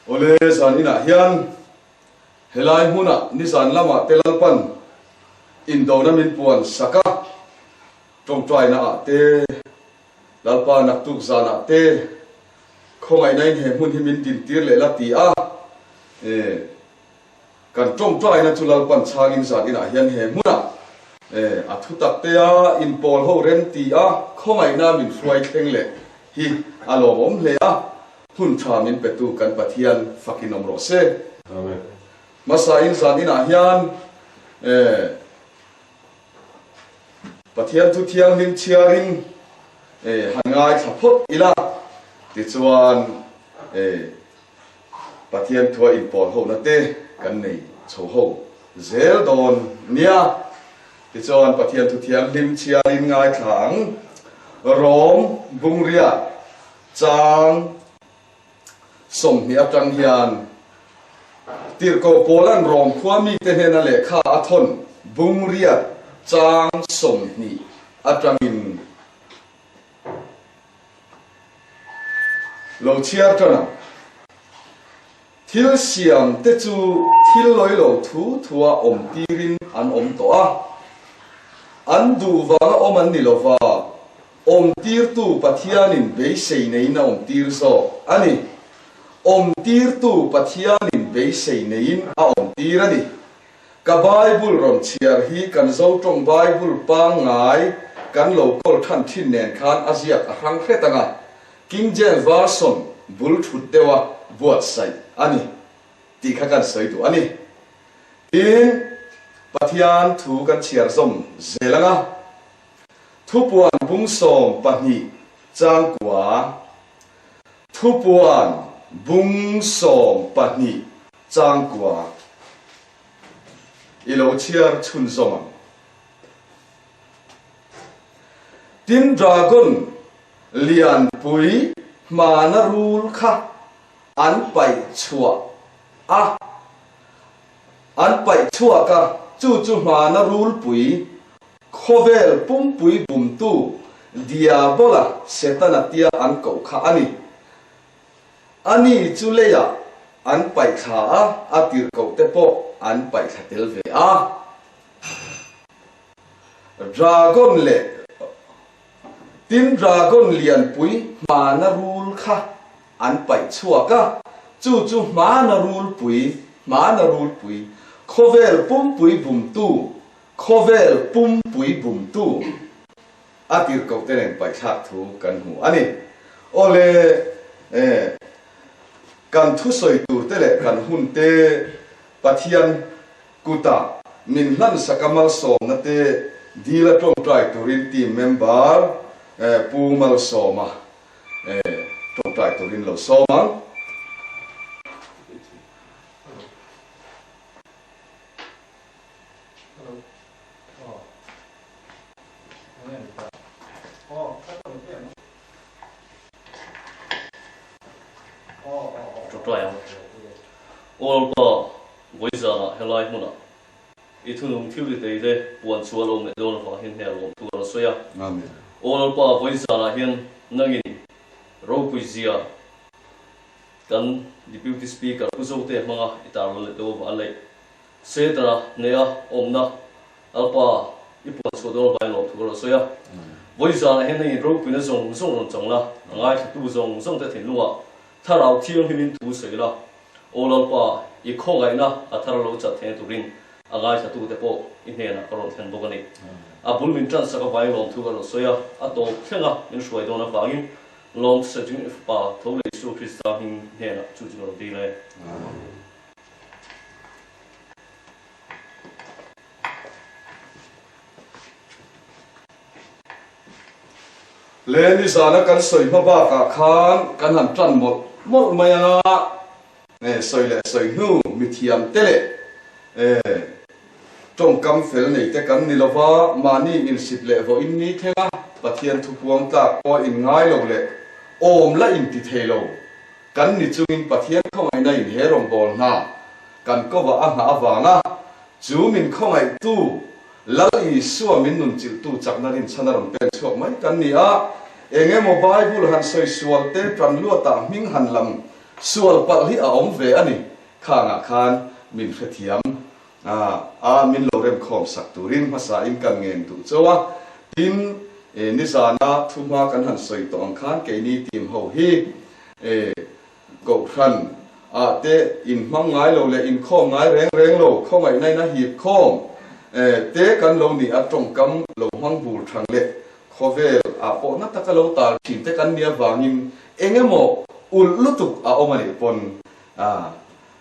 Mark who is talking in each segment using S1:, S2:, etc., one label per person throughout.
S1: Awle, zan inah hian helai hmunah nizan lamah te Lalpan indona min puan sak a, tawngtaina ah te, Lalpa naktuk zanah te khawngaihna in he hmun hi min dintir leh la ti a, Kan tawngtaina chu Lalpan chhangin zan inah hian he hmunah a thutak tea inpawl ho rem ti a khawngaihna min hruai thleng leh hi a lawmawm hle a, hun tha min petu kan Pathian fakin awm rawh se.
S2: Amen.
S1: Hmasain zan inah hian Pathian thu thianghlim chhiarin han ngaithla phawt ila, tichuan Pathian thua inpawl hona te kan nei chho ho zel dawn nia. Tichuan Pathian thu thianghlim chhiarin ngaithla ang. Rom bungriat chang 20 atang hian Tirhkoh Paula'n Rom khua mite hnena lehkha a thawn bungriat chang 20 atangin Lo chhiar tan ang. Thil siam te chu thil lawi lo thu thua awm tirin an awm tawh a. An duh vanga awm an ni lova, awm tirtu Pathianin beisei neiin a awm tir zawk a ni. Awm tirtu Pathianin beisei neiin a awm tir a ni. Ka Bible rawn chhiar hi kan Zotawng Bible pangngai kan lo kawl than thin nen khan a ziak a hrang hret ang a, King James Version bul thut deuha buatsaih a ni tih kha kan sawi duh a ni. Tin, Pathian thu kan chhiar zawm zel ang a, Thupuan bung 12 changkua, Thupuan bung 12 Changkua i lo chhiar chhunzawm ang. Tin dragon lianpui hmana rul kha an paih chhuah a, an paih chhuak a, chu chu hmana rulpui khawvel pumpui bumtu Diabola Setana tia an koh kha a ni. A ni chu leiah an paih thla a, a tirhkoh te pawh an paih thla tel ve a. Dragon leh Tin dragon lianpui hmana rul kha an paih chhuak a, chu chu hmana rulpui, hmana rulpui, khawvel pumpui bumtu, khawvel pumpui bumtu. A tirhkoh te nen paihthlak thu kan hmu a ni. Awle, e, kan thusawi tur te leh kan hun te Pathian kuta min hlansak a malsawmna te dil a tawngtai turin team member, e, Pu Malsawma, e, tawngtai turin lo sawm ang.
S3: Ṭawṭai ang. Aw Lalpa, vawi zanah helai hmunah i thunung thil ri thei te puan chu a lo meh dawn avang hian hmel lawm thu a rawn sawi a. Aw Lalpa, vawi zanah hian nangin ropui zia kan Deputy Speaker Pu Zote hmanga i tarlan leh deuh avang a neih. Setana hneha awmna Lalpa i puan chhuah dawn avangin lawm thu ka rawn sawi a. Vawi zanah hian nangin ropuina zawng zawng rawn chang la, a ngaithlatu zawng zawng te thinlungah Thlarau Thianghlimin thu sawi la. Aw Lalpa, i khawngaihna a thar lo chat theng turin a ngaithlatute pawh i hnenah ka rawn thlen bawk a ni. A bul min ṭansak avangin lawm thu ka rawn sawi a, a tawp thlenga min hruai dawn avangin lawm thu sawi chungin i Fapa tho leh Isua Krista hming hnenah chu chu ka rawn dil e.
S1: Le nizana kan sawi hma bakah khan kan han tan mawlh mawlh mai ang a, e sawi leh sawi hnu mithiam te leh e tawngkam fel nei te kan ni lova, mahni insit leh vawiin ni thleng a Pathian thupuang tlak pawh inngai lo leh awm la inti thei lo. Kan ni chungin Pathian khawngaihna in he rawngbâwl hna kan kovah a nghah avânga chu min khawngaihtu Lal Isua min nunchilhtu chakna rinchhan a rawn pen chhuak mai kan ni a. Eng emaw Bible han sawi sual te ṭan luatah hming han lam. Sual palh hi a awm ve a ni. Khangah khan min hrethiam a, min lo remkhawm sak turin hmasa in kan ngen duh chauh a. Tin, nizana thuhma kan han sawi tawh ang khan keini team ho hi Kohhran ah te inhmang ngai lo leh inkhawm ngai reng reng lo, khawngaihna in a hip khawm te kan lo ni a, tawngkam lo hmang bur thang leh khawvel ah pawh na taka lo tal thin te kan nia vangin eng emaw ulh lutuk a awm a nih pawn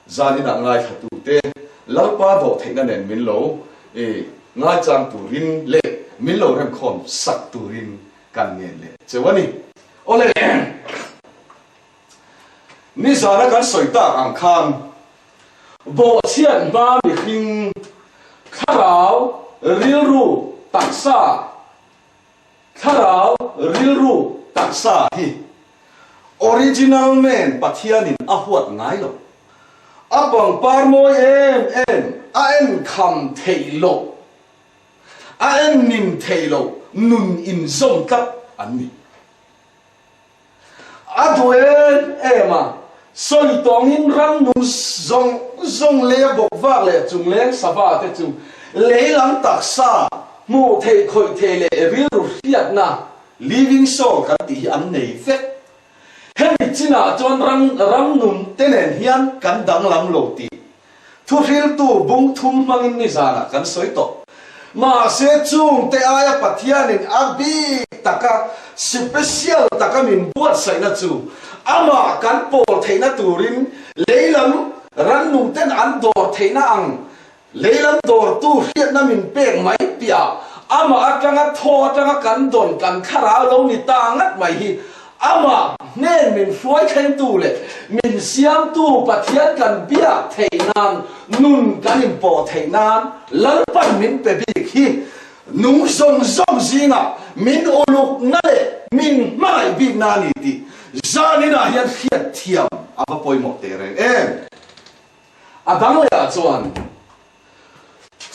S1: zan inah ngaithla tu te Lalpa dawh theihna nen min lo ngaichang turin leh min lo remkhawm sak turin kan ngen leh cheu a ni. Awle. Nizana kan sawi tak ang khan bawhchhiat hma mihring thlarau rilru taksa thlarau rilru taksa hi original man Pathianin a huat ngai lo. A pangpar mawi em em a en kham theih loh a en nin theih loh nun inzawm tlat an ni. A duh em em a, sawi tawngin ramnung zawng zawng lei bawk vak leh chung leng sava te chu lei lam taksa hmuh theih khawih theih leh rilru hriatna, living soul, kan tih hi an nei vek. Hemi chinah chuan ram ramnung te nen hian kan danglam lo tih Thuhriltu bung thum hmangin nizanah kan sawi tawh. Mahse chungte aia Pathianin a bik taka special taka min buatsaihna chu amah kan pawl theihna turin leilam rannungten an dawr theihna ang leilam dawrtu hriatna min pek mai piah amah atanga thaw atanga kan dawn kan thlarau lo ni ta ngat mai hi Amah hnen min hruai thlengtu leh min siamtu Pathian kan biak theih nan, nun kan inpawh theih nan Lalpan min pe bik hi nung zawng zawng zingah min ulukna leh min hmangaih bikna a ni tih zaninah hian hriatthiam a va pawimawh teh reng em. A dang lehah chuan.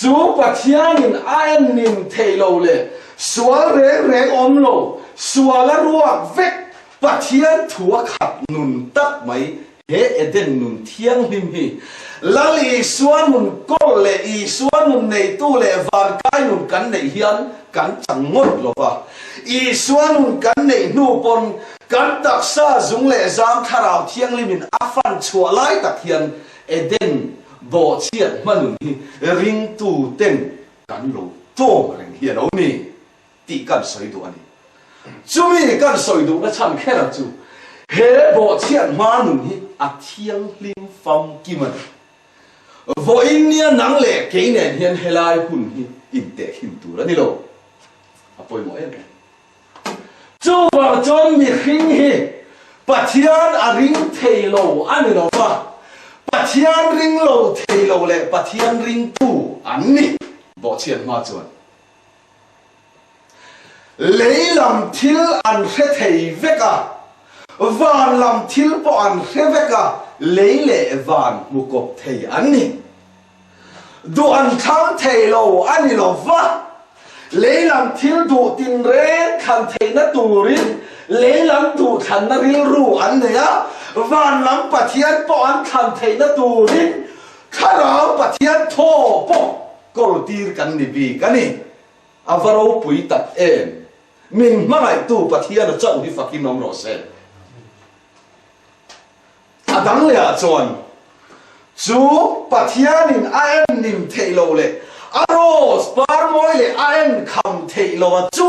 S1: Chu Pathianin a en nin theih lo leh sual reng reng awm lo, sual a ruak vek Pathian thu a khat nun tak mai he Eden nun thianghlim hi Lal Isua nun kawl leh Isua nun neitu leh vankai nun kan neih hian kan chang ngawt lo va. Isua nun kan neih hnu pawn kan taksa zung leh zam thlarau thianghlimin a fan chhuah lai tak hian Eden bawhchhiat hmanun hi ringtu ten kan lo tawm reng hi a lo ni tih kan sawi duh a ni. Chumi kan sawi duhna chhan kher chu he bawhchhiat hmanun hi a thianghlim famkim a ni. Vawiin nia nang leh kei nen hian helai hun hi intehkhin tur a ni lo. A pawimawh em em. Chuvang chuan mihring hi Pathian a ring thei lo a ni lo va, Pathian ring lo thei lo leh Pathian ringtu an ni. Bawhchhiat hma chuan lei lam thil an hre thei vek a, van lam thil pawh an hre vek a, lei leh van hmu kawp thei an ni. Duh an thlang thei lo a ni lo va, lei lam thil duh tinreng thlan theihna turin lei lam duh thlanna rilru an nei a, van lam Pathian pawh an thlan theihna turin Thlarau Pathian thaw pawh kawltir kan ni bik a ni. A va ropui tak em! Min hmangaihtu Pathiana chauh hi fakin awm rawh se. A dang lehah chuan chu Pathianin a en nim theih loh leh a rose par mawi leh a en kham theih loh a chu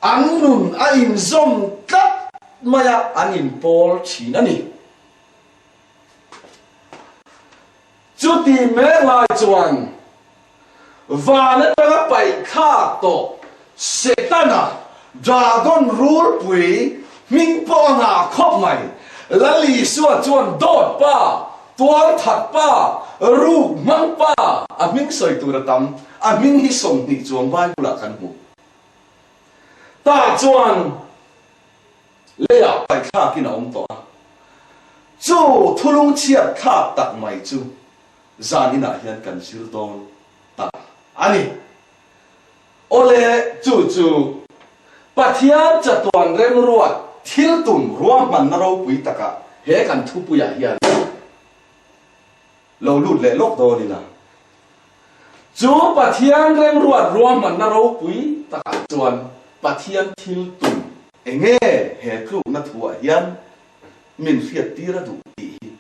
S1: an nun a inzawm tlat mai a, an inpawl thin a ni. Chuti mek lai chuan Van atanga paih thlak tawh Setana, Dragon rulpui hming pawh a ngah khawp mai. Lal Isua chuan dawt pa, tual that pa, ruk hmang pa a hming sawi tur a tam. A hming hi 20 chuang Bible ah kan hmu. Tah chuan leiah paih thlakin a awm tawh a. Chu thulung chhiat thlak tak mai chu Zan inah hian kan zir dawn ta a ni. Awle, chu chu Pathian chatuan remruat. thil tum ruahmanna ropui takah he kan thupuiah hian lo lut leh lawk dawn ila. Chu Pathian remruat ruahmanna ropui takah chuan Pathian thil tum enge he tlukna thuah hian min hriattir a duh tih hi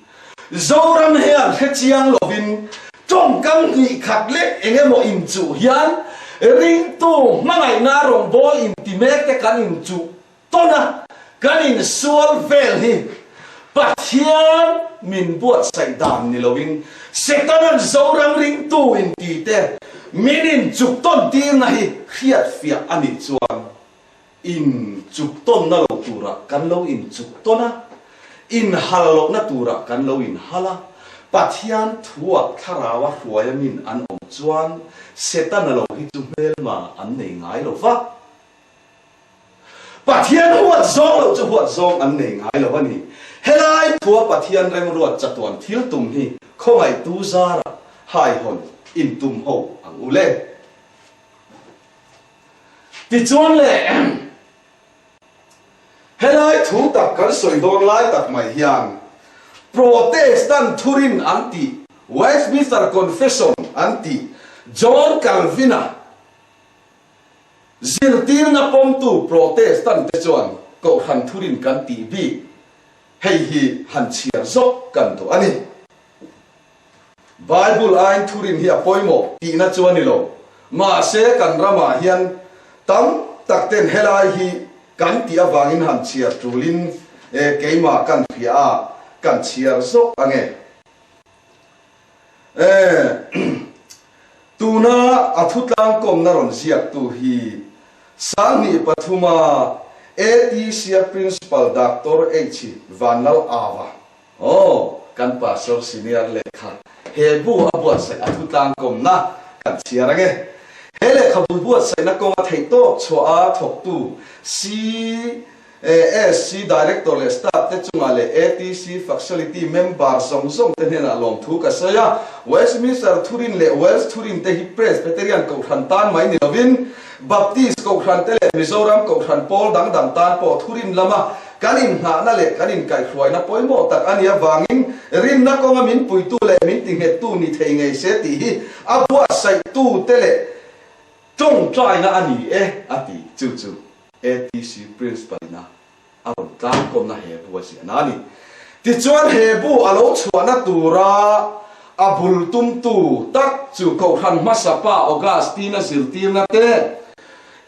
S1: Zoram hian hre chiang lovin tawngkam hnih khat leh eng emaw inchuh hian ringtu hmangaihna rawngbâwl inti mek te kan inchuh tawn a, kan insual vel hi Pathian min buatsaih dan ni loin Setana'n Zoram ringtu inti te min inchuk tawn tirna hi hriatfiah a nih chuan Inchuk tawnna lo turah kan lo inchuk tawn a, inhal lohna turah kan lo inhal a, Pathian thuah thlaraua hruai amin an awm chuan Setana lo hi chu hmelma an nei ngai lo va. Pathian huat zawng loh chu huat zawng an nei ngai lo a ni. Helai thua Pathian remruat chatuan thil tum hi khawngaihtu zarah haihawn intum ho ang u le. Tichuan le, helai thu tak kan sawi dawn lai tak mai hian Protestant thurin an tih, Westminster Confession an tih, John Calvin-a zirtirna pawmtu Protestant te chuan Kohhran thurin kan tih bik hei hi han chhiar zawk kan duh a ni. Bible aiin thurin hi a pawimawh tihna chu a ni lo. Mahse kan ramah hian tam tak ten helai hi kan tih avangin han chhiar tulin e keimah kan hria a, kan chhiar zawk ange. E tuna a thutlang kawmna rawn ziaktu hi 2003 a ATC Principal Doctor H Vanlal Ava Aw, kan Pastor Senior lehkha he bu a buatsaih a thutlang kawmna kan chhiar ange. He lehkhabu buatsaihna kawnga theih tawk chhuah a thawktu CASC Director leh Staff te chungah leh ATC Faculty member zawng zawng te hnenah lawmthu ka sawi a. Westminster Thurin leh Welsh Thurin te hi Presbyterian Kohhran tan mai ni lovin Baptist Kohhran te leh Mizoram Kohhran pawl dang dang tan pawh Thurin lama Kan inhnahna leh kan inkaihhruaina pawimawh tak a nih avangin rinna kawnga min puitu leh min tinghettu ni thei ngei se tih hi a buatsaihtute leh tawngtaina a ni e, a ti. Chu chu ATC Principal-ina a rawn tlangkawmna he bu a ziahna a ni. Tichuan he bu a lo chhuahna tura a bul tumtu tak chu Kohhran hmasa pa Augustine-a zirtirna te,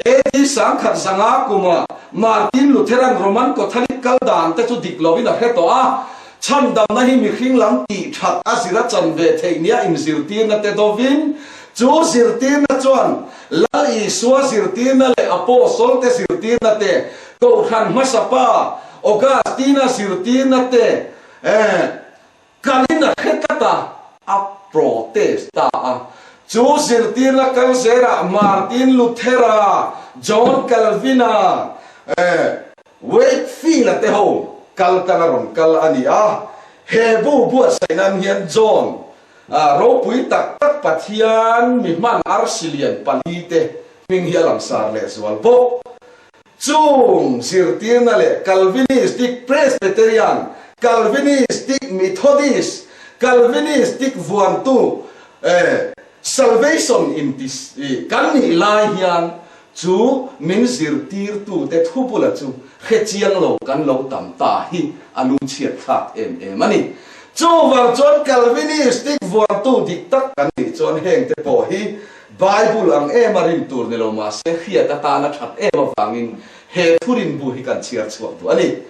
S1: AD 1005 kuma Martin Lutheran Roman Catholic kal dan te chu dik lovin a hre tawh a, chhandamna hi mihring lam tih that a zir a chan ve theih nia inzirtirna te dovin, chu zirtirna chuan Lal Isua zirtirna leh Apostle te zirtirna te, Kohhran hmasa pa Augustine-a zirtirna te, Kalin a hre tlat a, a protest ta a. Chu zirtirna kal zelah Martin Luthera, John Calvin-a, Wakefield-a te ho kal tang a rawn kal a ni a. He bu buatsaih nan hian John ropui tak tak Pathian mi hman arsi lian palite hming hi a langsar lehzual bawk. Chung zirtirna leh Calvinistic Presbyterian, Calvinistic Methodist, Calvinistic vuantu Salvation inti kan nih lai hian chu min zirtirtute thubula chu hre chiang lo kan lo tam ta hi a lungchhiat thlak em em a ni. Chuvang chuan Calvinistic vuantu dik tak kan nih chuan hengte pawh hi Bible ang em a rin tur ni lo mahse hriat atana that em avangin he thurin bu hi kan chhiar chhuak duh a ni.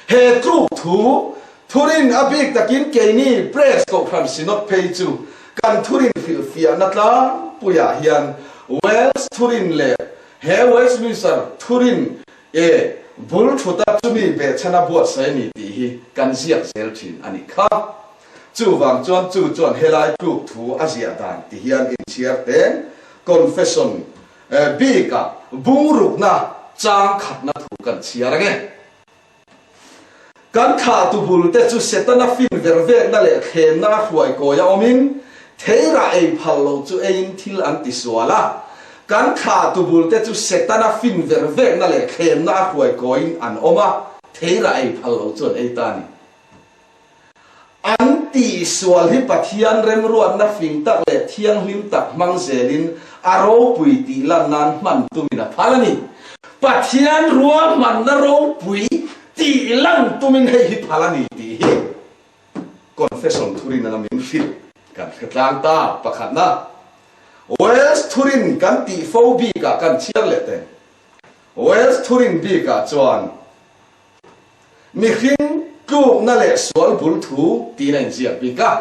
S1: He tluk thu, thurin a bik takin keini Press Kohhran Synod phei chu kan thurin hrilhfiahna tlangpuiah hian Welsh thurin leh he Westminster thurin e bul thuta chumi behchhana buatsaih a ni tih hi kan ziak zel thin a nih kha. Chuvang chuan chu chuan helai tluk thu a ziah dan ti hian inchhiar teng confession bikah bungrukna chang khatna thu kan chhiar ange. Kan thlahtu bul te chu Setana fin vervekna leh thlemna a hruai kawi a awmin theirah ei phal lo chu eiin thil an ti sual a. Kan thlahtu bul te chu Setana fin vervekna leh thlemna a hruai kawiin an awm a. Theirah ei phal lo chu an ei ta a ni. An tihsual hi Pathian remruatna fing tak leh thianghlim tak hmang zelin a ropui tih lan nan hman tumin a phal a ni. Pathian ruahmanna ropui tih lan tumin hei hi phal a ni tih hi Confession thurin anga min hrilh kan hre tlang ta. Pakhatna, Wales thurin kan tih fo bikah kan chhiar leh teng. Wales thurin bikah chuan Mihring tlukna leh sual bul thu tiin a inziak bik a.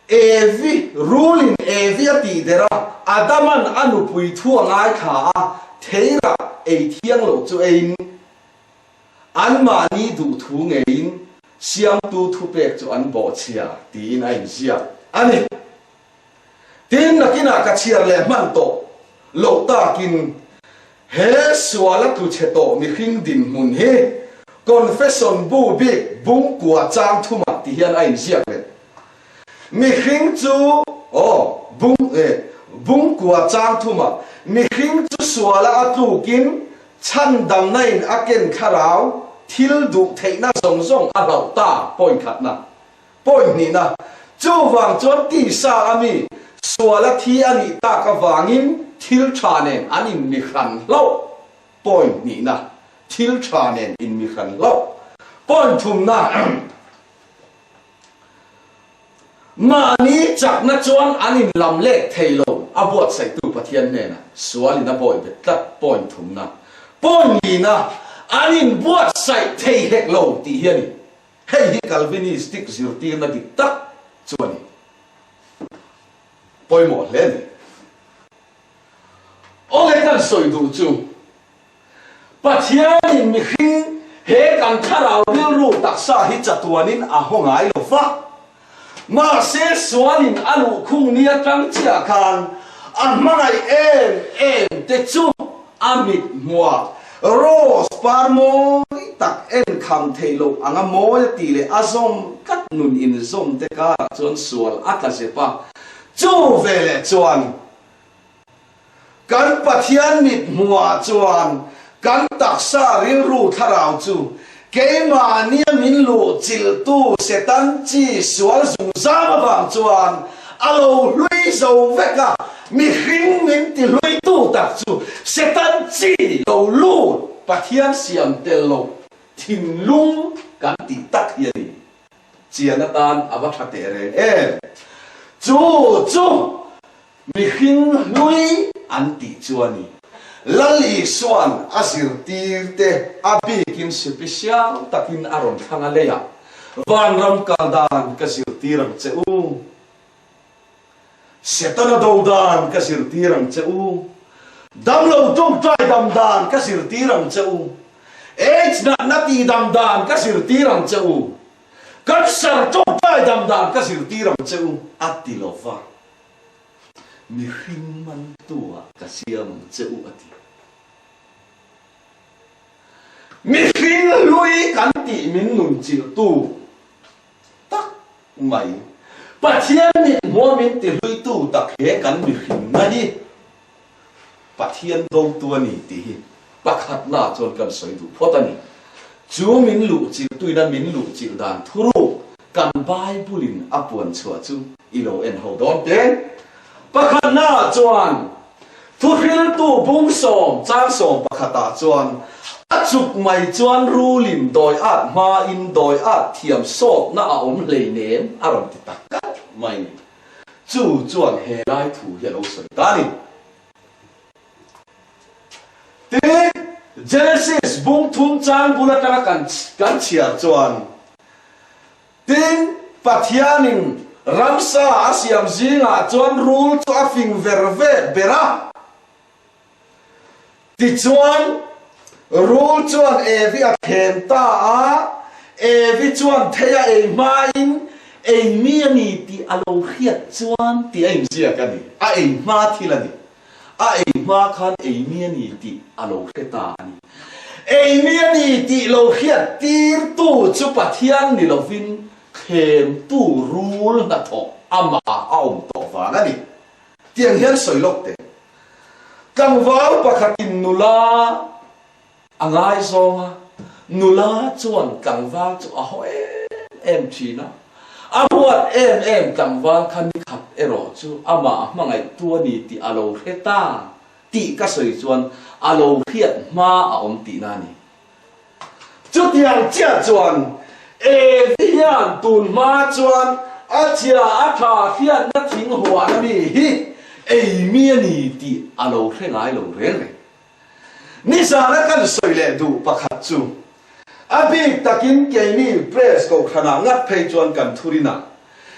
S1: Evi, rulin Evi a tih der a, Adaman a nupui thu a ngaithla a, theirah ei thiang loh chu eiin, anmahni duh thu ngeiin Siamtu thupek chu an bawhchhia tiin a inziak a ni. Tin, nakinah ka chhiar leh hman tawh loh takin he suala tlu chhe tawh mihring dinhmun hi Confession bu bik bung kua chang thumah ti hian a inziak leh. Mihring chu, aw, bung, eh, bung kua chang thumah mihring chu suala a tlukin chhandamna in a ken thlarau thil duh theihna zawng zawng a hlauh ta point khatna. Point hnihna, Chuvang chuan tisa a mi sual a thi a nih tak avangin thil tha nen an inmihran hlauh. Point hnihna, Thil tha nen inmihran hlauh. Point thumna, Mahni chakna chuan an inlam lek thei lo a buatsaihtu Pathian hnenah sualin a bawi bet tlat. Point thumna, Point lina, An inbuatsaih thei hek lo tih hi a ni. Hei hi Calvinistic zirtirna dik tak chu a ni. Pawimawh hle a ni. Awle kan sawi duh chu, Pathianin mihring he kan thlarau rilru taksa hi chatuanin a haw ngai lo va. Mahse sualin a luhkhung ni atang chiah khan a hmangaih em em te chu a mit hmuah rose par mawi tak en kham theih loh anga mawi a tih leh a zawm tlat nun inzawm te karah chuan sual a tla zep a, chu veleh chuan Kan Pathian mit hmuhah chuan kan taksa rilru thlarau chu keimahnia min luh chilhtu Setan chi sual zungzam avang chuan a lo hlui zo vek a, mihring min ti hluitu tak chu Setan chi lo lut Pathian siam tel lo thinlung kan tih tak hi a ni. Chian atan a va tha teh reng em? Chu chu mihring hlui an tih chu a ni. Lal Isua'n a zirtirte a bikin sipisial takin a rawn thlang a leiah, Vanram kal dan ka zirtir ang che u. Setana do dan ka zirtir ang che u. Damlo tawngtai dam dan ka zirtir ang che u. Aids natna tihdam dan ka zirtir ang che u. Cancer tawngtai dam dan ka zirtir ang che u a ti lo va. Mihring mantu ah ka siam ang che u a ti. Mihring hlui kan tih min nun chilhtu tak mai. Pathian mithmuh min tihluitu tak he kan mihrinna hi Pathian dotu a ni tih hi pakhatna chuan kan sawi duh phawt a ni. Chu min luhchilhtuina min luhchilh dan thuruk kan Bible-in a puan chhuah chu i lo en ho dawn te. Pakhatna chuan Thuhriltu bumsawm changsawm pakhatah chuan a chuk mai chuan rulin dawi at hmain dawi at thiam sawtna a awm hleinem a rawn ti tak tak mai ni. Chu chuan he lai thu hi a lo sawi ta a ni. Tin, Genesis bung thum chang bul atanga kan kan chhiar chuan Tin, Pathianin ramsa a siam zingah chuan rul chu a fing ver ve ber a. Tichuan, rul chuan Evi a thlem ta a, Evi chuan thei a ei hmain ei mi a ni tih a lo hriat chuan tih a inziak a ni. A ei hma thil a ni. A ei hma khan ei mi a ni tih a lo hre ta a ni. Ei mi a ni tih lo hriat tirtu chu Pathian ni lovin thlemtu rul hnathawh amah a awm tawh vang a ni. Tiang hian sawi lawk teh. Tlangval pakhatin nula a ngaizawng a, nula chuan tlangval chu a haw em em thin a. A huat em em tlangval kha nikhat erawh chu amah a hmangaihtu a ni tih a lo hre ta tih ka sawi chuan a lo hriat hma a awm tihna a ni. Chutiang chiah chuan Evi hian tun hma chuan a chia a tha hriatna thing huan a mi hi ei mi a ni tih a lo hre ngai lo reng reng. Nizana kan sawi leh duh pakhat chu a bik takin keini press kohhranah ngat phei chuan kan thurin a,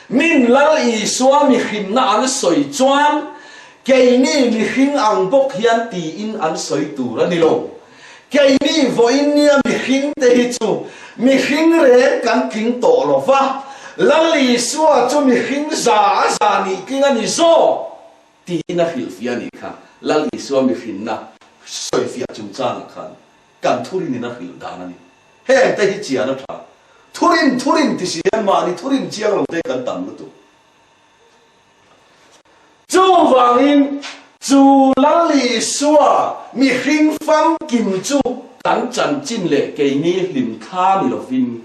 S1: Min Lal Isua mihrinna an sawi chuan keini mihring ang bawk hian tiin an sawi tur a ni lo. Keini vawiin nia mihringte hi chu mihring reng kan tling tawh lo va, Lal Isua chu mihring za a za nih tling a ni zawk tiin a hrilhfiah a nih kha. Lal Isua mihrinna sawifiah chungchangah khan kan thurinin a hrilh dan a ni. Heng te hi chian a tha. Thurin thurin ti si hian mahni thurin chiang lo te kan tam lutuk. Chuvangin chu Lal Isua mihring famkim chu kan chanchin leh keini hlim thla ni lovin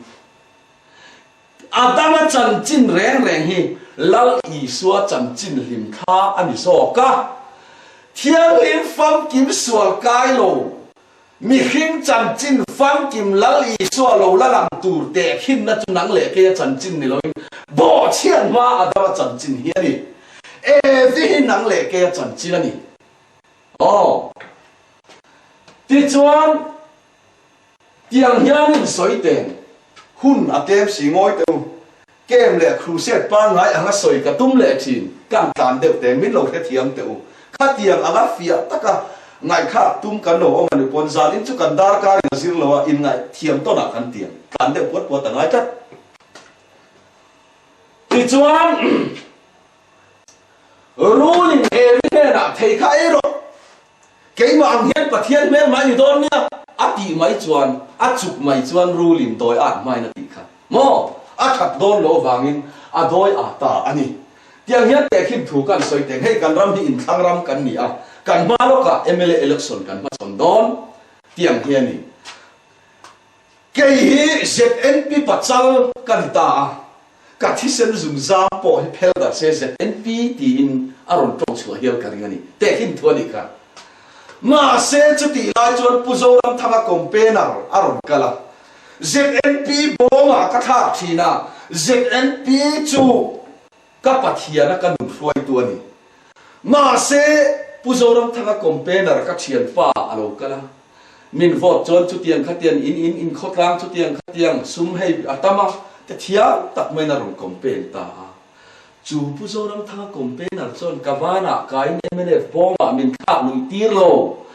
S1: Adama chanchin reng reng hi Lal Isua chanchin hlim thla a ni zawk a. Thianghlim famkim sual kai lo Mihring chanchin famkim Lal Isua lo la lang tur tehkhinna chu nang leh keia chanchin ni loin bawhchhiat hma Adama chanchin hi a ni. Evi hi nang leh keia chanchin a ni. Aw. Tichuan, tiang hianin sawi teng hun a tlem si ngawi teh u. Kem leh crusade pangngai anga sawi ka tum leh thin, kan tlan deuh teng min lo hrethiam teh u. Khatiang anga fiah taka ngaihthlak tum kan lo awm a ni pawn zanin chu kan darkar in a zir lo a, inngaihthiam tawnah kan tiang tlan deuh puat puat a ngai tlat. Tichuan Ruling Evi hnenah thei kha ei rawh. Keimah ang hian Pathian hmel mai ni dawn nia, a tih mai chuan, a chuk mai chuan rulin dawi at hmain a tih kha maw? A that dawn loh avangin a dawi a ta a ni. Tiang hian tehkhin thu kan sawi teng, hei kan ram hi inthlang ram kan ni a, kan hma lawkah mla election kan hmachhawn dawn tiang hi a ni. Kei hi ZNP pachal ka ni ta a, ka thisen zungzam pawh hi phel darh se ZNP tiin a rawn tawng chhuah hial ka ring a ni, tehkhin thu a nih kha. Mahse chutih lai chuan Pu Zoramthanga campaigner a rawn kal a, ZNP bawngah ka thlak thin a, ZNP chu Ka Pathiana ka nun hruaitu a ni. Mahse, Pu Zoramthanga campaigner ka thianpa a lo kal a, min vote chuan chutiang khatiang in in in khawtlang chutiang khatiang sum hei a tam a, te thiam tak maiin a rawn campaign ta a. Chu Pu Zoramthanga campaigner chuan ka vanah kaiin mnf bawngah min thlak luih tir lo.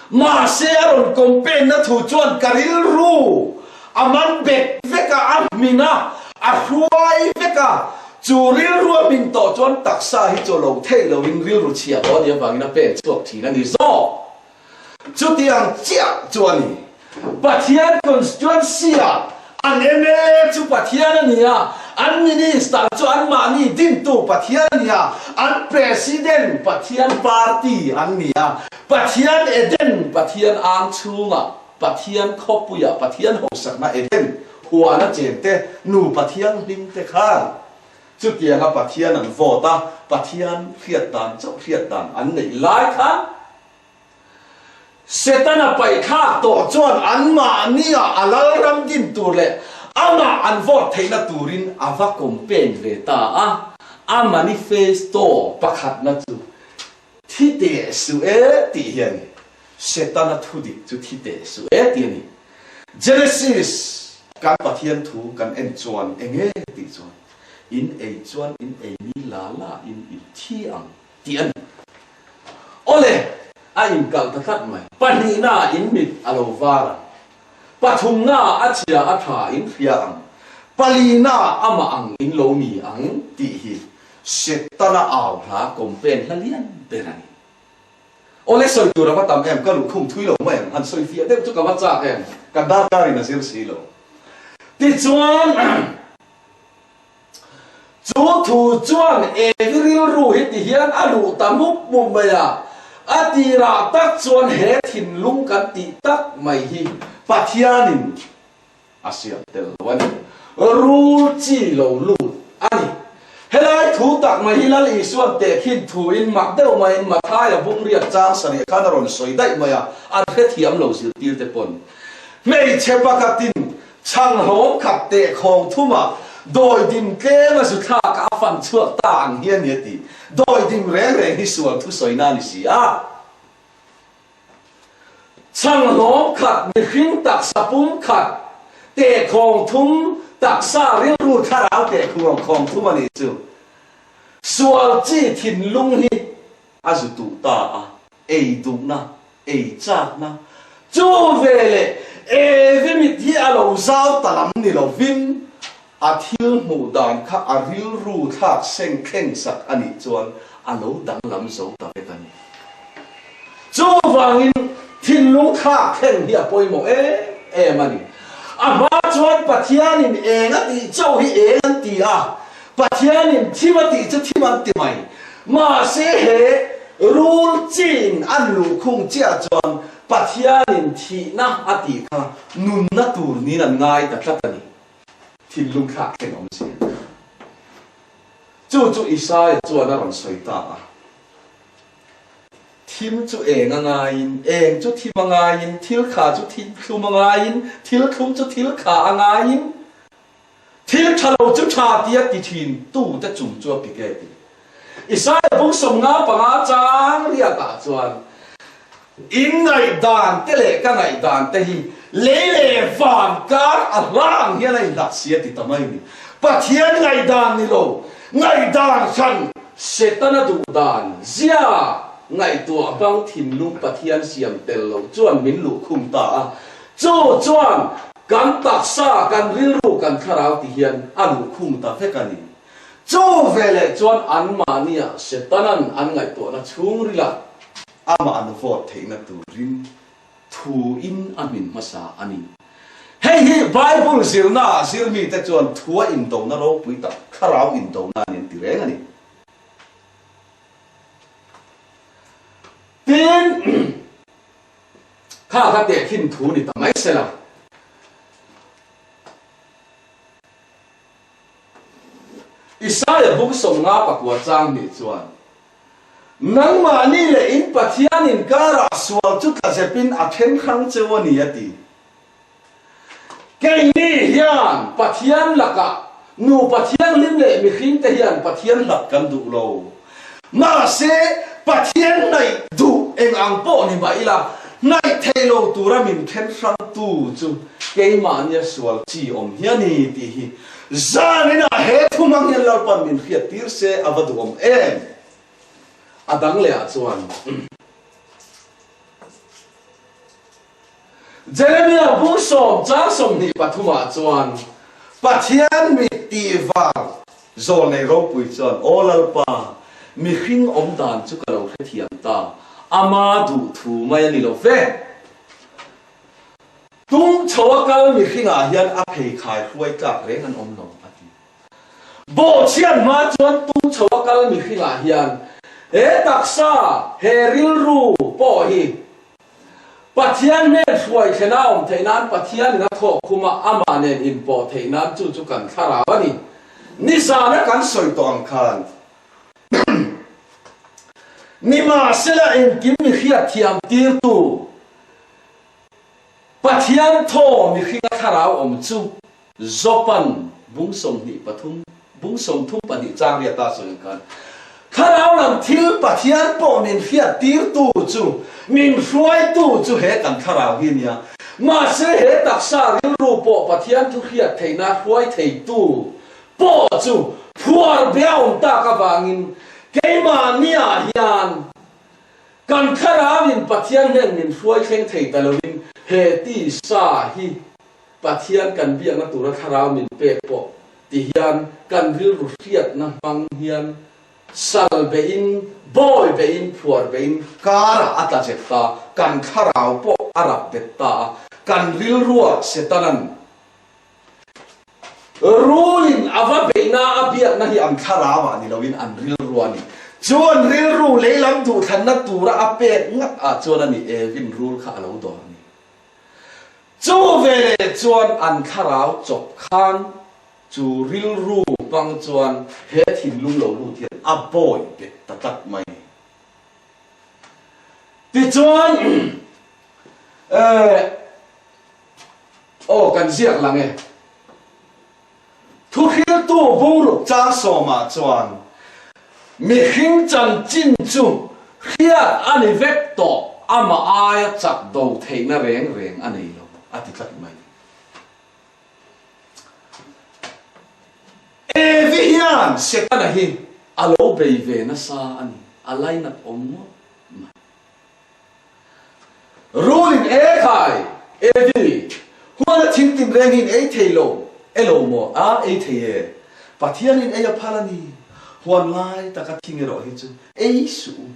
S1: Mahse, a rawn campaign na thu chuan ka rilru a man bet vek a, a hmin a, a hruai vek a. Chu rilru a hmin tawh chuan taksa hi chaw lo theih loin rilru chhia tawh a nih avangin a pen chhuak thin a ni zawk. Chutiang chiah chu a ni. Pathian constituency-ah an mla chu Pathian a ni a, an minister chu anmahni dintu Pathian a ni a, an president Pathian party an ni a, Pathian Eden, Pathian ang chhungah, Pathian khawpuiah Pathian hausakna Eden huana chente nupa thianghlim te khan chutianga Pathian an vote a, Pathian hriat dan chauh hriat dan an neih lai khan Setana paihthlak tawh chuan anmahnia a lalram din tur leh amah an vote theihna turin a va campaign ve ta a, a manifesto pakhatna chu thi teh suh e tih hi a ni. Setana thu dik chu thi teh suh e tih a ni. Genesis kan Pathian thu kan en chuan eng nge tih chuan in ei chuan in ei mi la la in in thi ang tih a ni. Awle, a inkalh ta tlat mai. Pahnihna in mit a lo var ang. Pathumna a chhia a tha in hria ang. Palina amah ang in lo ni ang tih hi Setana au hla campaign hla lian ber a ni. Awle sawi tur a va tam em, ka luhkhum thui lo mai ang, han sawi fiah deuh chu ka va chak em, kan darkar in a zir si lo. Tichuan, chu thu chuan Evi rilru hi ti hian a luh ta mup mup mai a, A tirah tak chuan he thinlung kan tih tak mai hi Pathianin a siam tel lo a ni. Rul chi lo lut a ni. Helai thu tak mai hi Lal Isuan tehkhin thuin mak deuh maiin Mathaia bungriat chang sarih khan a rawn sawi daih mai a, an hrethiam lo zirtir te pawn. Hmeichhe pakhatin chhang hlawm khat teh khawng thuma dawidim tlem a zu thlak a fan chhuak ta ang hi a ni a ti. Dawidim reng reng hi sual thusawina a ni si a. Chhang hlawm khat, mihring taksa pum khat, tehkhawng thum, taksa rilru thlarau tehkhawng khawng thum a nih chu. Sual chi thinlung hi a zu tuh ta a, ei duhna, ei chakna, chu veleh Evi mit hi a lo zau ta lam ni lovin a thil hmuh dan kha a rilru thlak seng thleng sak a nih chuan a lo danglam zo ta vek a ni. Chuvangin thinlung thlak thleng hi a pawimawh em em a ni. A hma chuan Pathianin eng a tih chauh hi eng an ti a, Pathianin thim a tih chu thim an ti mai. Mahse he rul chin an luhkhung chiah chuan Pathianin thihna a tih kha nunna tur niin an ngai ta tlat a ni. Thinlung thlak thleng awm si. Chu chu Isaia chuan a rawn sawi ta a. Thim chu eng a ngaiin, eng chu thim a ngaiin, thil kha chu thil thlum a ngaiin, thil thlum chu thil kha a ngaiin, thil tha lo chu tha tia ti thin tute chung chu a pik e ti. Isaia bung 55 chang riatah chuan, In ngaihdan te leh ka ngaihdan te hi lei leh van kar a hla ang hian a inhlat si a ti ta mai ni. Pathian ngaihdan ni lo, ngaihdan hran Setana duhdan zia ngaihtuah hmang thinlung Pathian siam tel lo chuan min luhkhum ta a, chu chuan kan taksa, kan rilru, kan thlarau ti hian a luhkhum ta vek a ni. Chu veleh chuan anmahnia Setanan an ngaihtuahna chhungrilah amah an vote theihna turin thuin a hmin hmasa a ni. Hei hi Bible zirnaah zirmite chuan thua indona ropui tak, thlarau indona a ni an ti reng a ni. Tin, kha kha tehkhin thu ni ta mai sela. Isaia bung 59 chang nih chuan, Nangmahni leh in Pathian inkarah sual chu tla zepin a then hrang cheu a ni a ti. Keini hian Pathian lakah nupa thianghlim leh mihringte hian Pathian hlat kan duh lo. Mahse, Pathian hnaih duh eng ang pawh ni mah ila, hnaih thei lo tura min then hrangtu chu keimahnia sual chi awm hi a ni tih hi zaninah he thu hmang hian Lalpan min hriat tir se a va duhawm em? A dang lehah chuan Jeremia bung sawm chang 23 ah chuan Pathian mit tih vang zawlnei ropui chuan, Aw Lalpa, mihring awm dan chu ka lo hrethiam ta, ama duh thu mai a ni lo ve. Tum chho a kal mihringah hian a pheikhai hruai tlak reng an awm lo, a ti. Bawhchhiat hma chuan tum chho a kal mihringah hian he taksa, he rilru pawh hi Pathian hnen hruai thlena awm theih nan Pathianin a thawk khum a, amah nen inpawh theih nan chu chu kan thlarau a ni. Nizana kan sawi tawh ang khan nimahsela engkim mi hriatthiam tirtu Pathian thaw mihringa thlarau awm chu Jopan bung 23, bung 32 chang riata sawi ang khan, Thlarau lam thil Pathian pawh min hriat tirtu chu, min hruaitu chu he kan thlarau hi a nia. Mahse he taksa rilru pawh Pathian thu hriat theihna hruai theitu pawh chu phuar bia awm tak avangin keimahniah hian kan thlarauin Pathian hnen min hruai thleng thei ta loin he tisa hi Pathian kan biakna tura thlarau min pek pawh ti hian kan rilru hriatna hmang hian sal beiin, bawi beiin, phuar beiin karah a tla zet ta, kan thlarau pawh a rap bet ta a, kan rilruah Setanan rulin a va beihna a biakna hi an thlarauah ni loin an rilru a ni. Chuan rilru leilam duhthlanna tura a pek ngat ah chuan a ni Evin rul kha a lo dawr a ni. Chu veleh chuan an thlarau chawp khan chu rilru hmang chuan he thinlung lo lut hian a bawi bet ta tlat mai ni. Tichuan eh aw kan ziak lang e. Thuhriltu bungruk chang sawmah chuan mihring chanchin chu hriat a ni vek tawh, amah aia chak do theihna reng reng a nei lo, a ti tlat mai. Evi hian Setana hi a lo bei ve nasa a ni, a lainat awm ngawt mai. Rulin e khai, Evi, huana thing tin reng hi in ei thei lo e lo maw? A, ei thei e. Pathianin ei a phal a ni. Huan lai taka thing erawh hi chu ei suh u,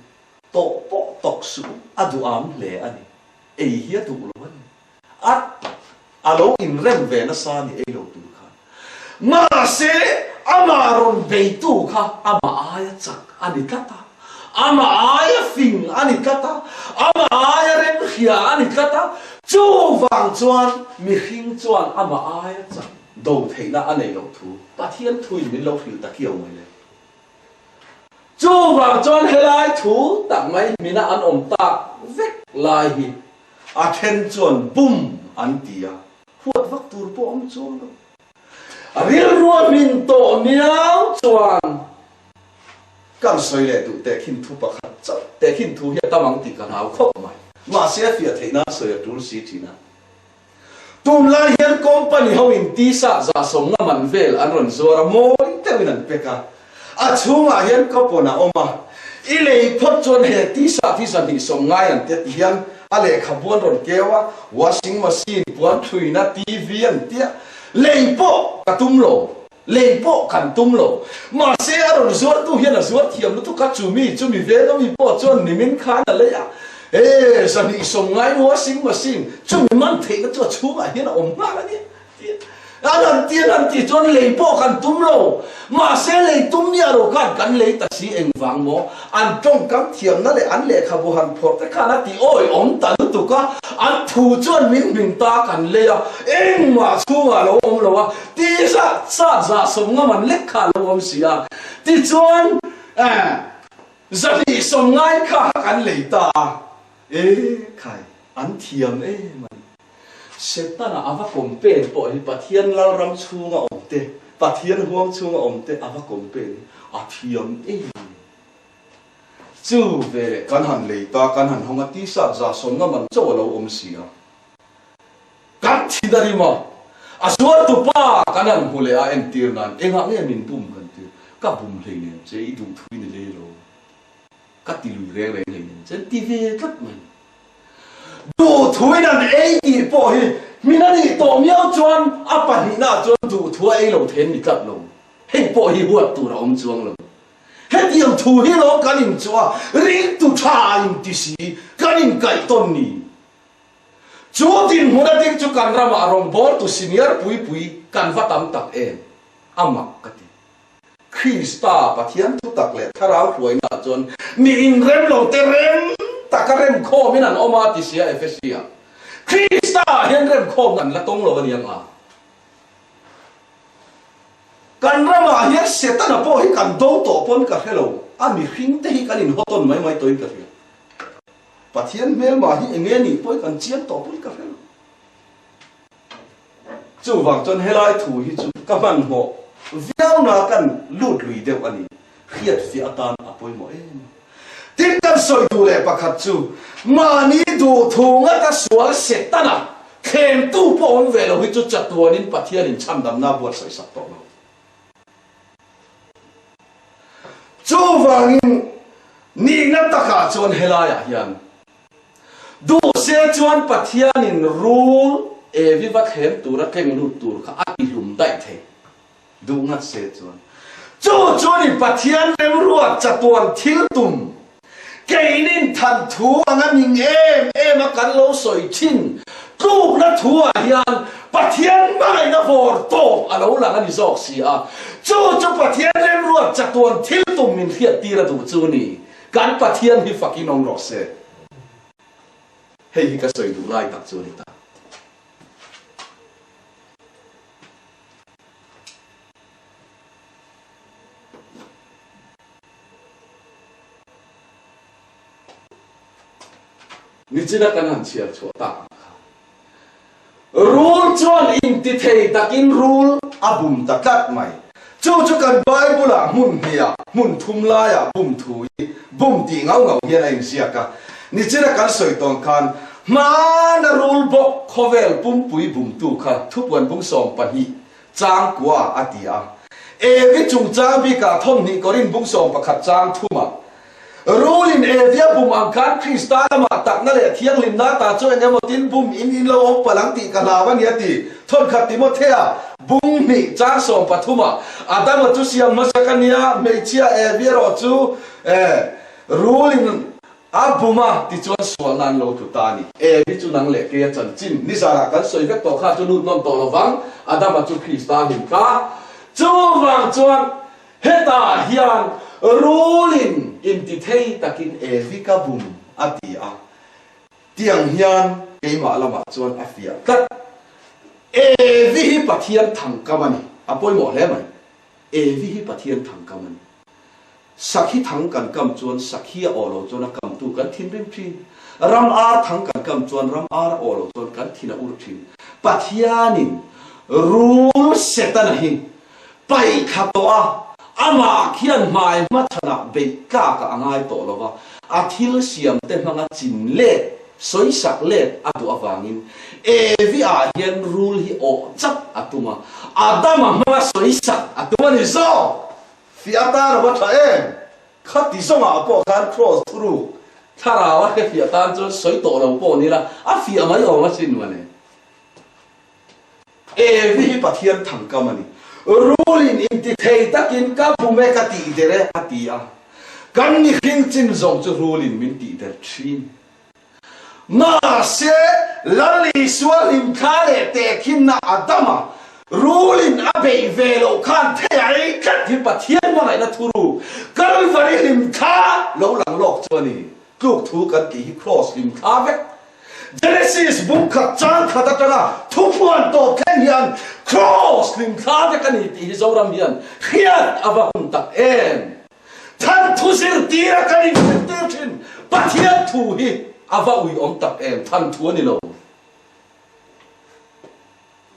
S1: tawh pawh tawk suh u, a duham hle a ni. Ei hi a duh lo a ni. A a lo inrem ve nasa ni ei lo tur khan. Mahse, amah rawn beitu kha amah aia chak a ni tlat a, amah aia fing a ni tlat a, amah aia remhria a ni tlat a, chuvang chuan mihring chuan amah aia chak do theihna a nei loh thu Pathian thuin min lo hrilh ta kiau mai le. Chuvang chuan helai thu tak mai hmina an awm tak vek lai hi a then chuan bum an ti a, huat vak tur pawh awm chuang lo. A rilrua hmin tawh miau chuan kan sawi leh duh tehkhin thu pakhat chauh, tehkhin thu hi a tam ang tih ka hlau khawp mai. Mahse a fiah theih nan sawi a tul si thin a. Tunlai hian company ho in tisa zahsawmna man vel an rawn zuar a, mawi deuhin an pek a. A chhungah hian coupon a awm a, i lei phawt chuan he tisa hi zahnih ngai an tia ti hian a lehkhabu an rawn keu a, washing machine, puan thuina, TV an tia, lei pawh ka tum lo. Lei pawh kan tum lo. Mahse a rawn zuartu hian a zuar thiam lutuk a, chumi chumi vel ami pawh chuan nimin khan a lei a, e 290 washing machine chumi man theihna chu a chhungah hian a awm nghal a nia tih an han ti an han tih chuan lei pawh kan tum lo. Mahse lei tum miah lo khan kan lei ta si engvang maw? An tawngkam thiamna leh an lehkhabu han phawrh te khan a ti awiawm ta lutuk a, an thu chuan min hmin ta kan lei a, engmah chhungah a lo awm lo a, Ti zat zat zah 50 man lek kha a lo awm si a, tichuan 250 kha kan lei ta a, e khai an thiam em a ni. Setana a va kawm pen pawh hi Pathian Lalram chhunga awm te, Pathian huang chhunga awm te a va kawm pen hi a thiam em a ni. Chu veleh kan han lei ta, kan han hawng a, ti zat zah 50 man chauh a lo awm si a. Kan thin a rim a, a zuartu pa kan han hmu leh a entir nan engah nge min bum kan ti, ka bum hleinem che i duh thui ni lei lo, ka ti lui reng reng hleinem che an ti ve tlat mai. Duh thuin an ei tih pawh hi hmin a nih tawh miau chuan a pahnihna ah chuan duh thu a ei lo thei an ni tlat lo, hei pawh hi huat tur a awm chuang lo. Hetiang thu hi lawm kan inchuah a, ringtu tha inti si kan inkaih tawn ni. Chu dinhmun a ding chu kan ramah rawngbawltu senior pui pui kan va tam tak em? A mak ka ti. Krista Pathian thutak leh thlarau hruainaah chuan mi inrem lo te rem taka remkhawmin an awm a ti sia Efesia. Krista ah hian remkhawmna an la tawng lo a ni ang a. Kan ramah hian Setana pawh hi kan do tawh pawn ka hre lo, a mihring te hi kan inhawtawn mai mai tawhin ka hria. Pathian hmelma hi enge nih pawh hi kan chiang tawh pawn ka hre lo. Chuvang chuan helai thu hi chu ka hmanhmawh viau na kan lut lui deuh a ni. Hriatfiah atan a pawimawh em a. Tin kan sawi duh leh pakhat chu mahni duh thu ngata sual Setana thlemtu pawh awm ve lo hi chu chatuanin Pathianin chhandamna buatsaih sak tawh lo. Chuvangin nihna takah chuan helaiah hian duh se chuan Pathianin rul Evi va thlem tura tleng lut tur kha a tihlum daih thei. Duh ngat se chuan. Chu chuanin Pathian remruat chatuan thil tum. Keinin than thu anga ning em em a kan lo sawi thin tlukna thu ah hian Pathian hmangaihna vawr tawp a lo lang a ni zawk si a. Chu chu Pathian remruat chatuan thil tum min hriat tir a duh chu ni. Kan Pathian hi fakin awm rawh se. Hei hi ka sawi duh lai tak chu a ni ta. Nichina kan han chhiar chhuah tak ang kha. Rul chuan intithei takin rul a bum ta tlat mai. Chu chu kan Bible-ah hmun hniah, hmun thum laiah bum thu hi bum tih ngau ngau hian a inziak a. Nichina kan sawi tawn khan hmana rul bawk khawvel pumpui bumtu kha thupuan bung 12 Chang kua a ti a. Evi chungchang bikah thawmhnih Korin bung 11 chang thumah, Rulin Evi a bum ang khan Krista lamah takna leh thianghlimna ta chu eng emaw tin bum in in lo awm palh ang tih ka hlau a ni a ti. Thawnkhat Timothea bung hnih chang sawmpathumah, Adama chu siam hmasa ka nia, hmeichhia Evi erawh chu rulin A bum a, tichuan sualna an lo tlu ta a ni. Evi chu nang leh keia chanchin nizanah kan sawi vek tawh kha chu lut nawn tawh lo vang, Adama chu Krista a hlim ta. Chuvang chuan hetah hian rulin intithei takin Evi ka bum a ti a, tiang hian keimah lamah chuan a fiah tlat. Evi hi Pathian thangkam a ni, a pawimawh hle mai. Evi hi Pathian thangkam a ni. Sakhi thang kan kam chuan sakhi a aw lo chuan a kamtu kan thinrim thin. Ram ar thang kan kam chuan ram ar a aw lo chuan kan thin a ur thin. Pathianin rul Setana hi paih thla tawh a, amah khian hmai hmachhanah beih tlakah a ngai tawh lo va, a thil siamte hmanga chin let, sawisak let a duh avangin Evi ah hian rul hi awh chap a tum a, Adama hmanga sawisak a tum a ni zawk. Fiah atan a va tha em? Khati zawngah pawh khan Kraws thuruk thlarau a hre fiah tan chuan sawi tawh lo pawh ni la, a fiah mai awm asin mawle. Evi hi Pathian thangkam a ni. Rulin intithei takin ka bum e ka tih der e a ti a. Kan mihring chin zawng chu rulin min tih der thin. Mahse, Lal Isua hlimthla leh tehkhinna a dam a, rulin a beih ve loh khan thei a ei tlat hi Pathian hmangaihna thuruk Kalvari hlimthla lo lang lawk chu a ni. Tluk thu kan tih hi Kraws hlimthla vek. Genesis bung khat chang khat atanga thuhmuan tawp thleng hian Kraws hlimthla vek a ni tih hi Zoram hian hriat a va hun tak em! Than thu zirtira kan inzirtir thin Pathian thu hi a va uiawm tak em? Than thu a ni lo.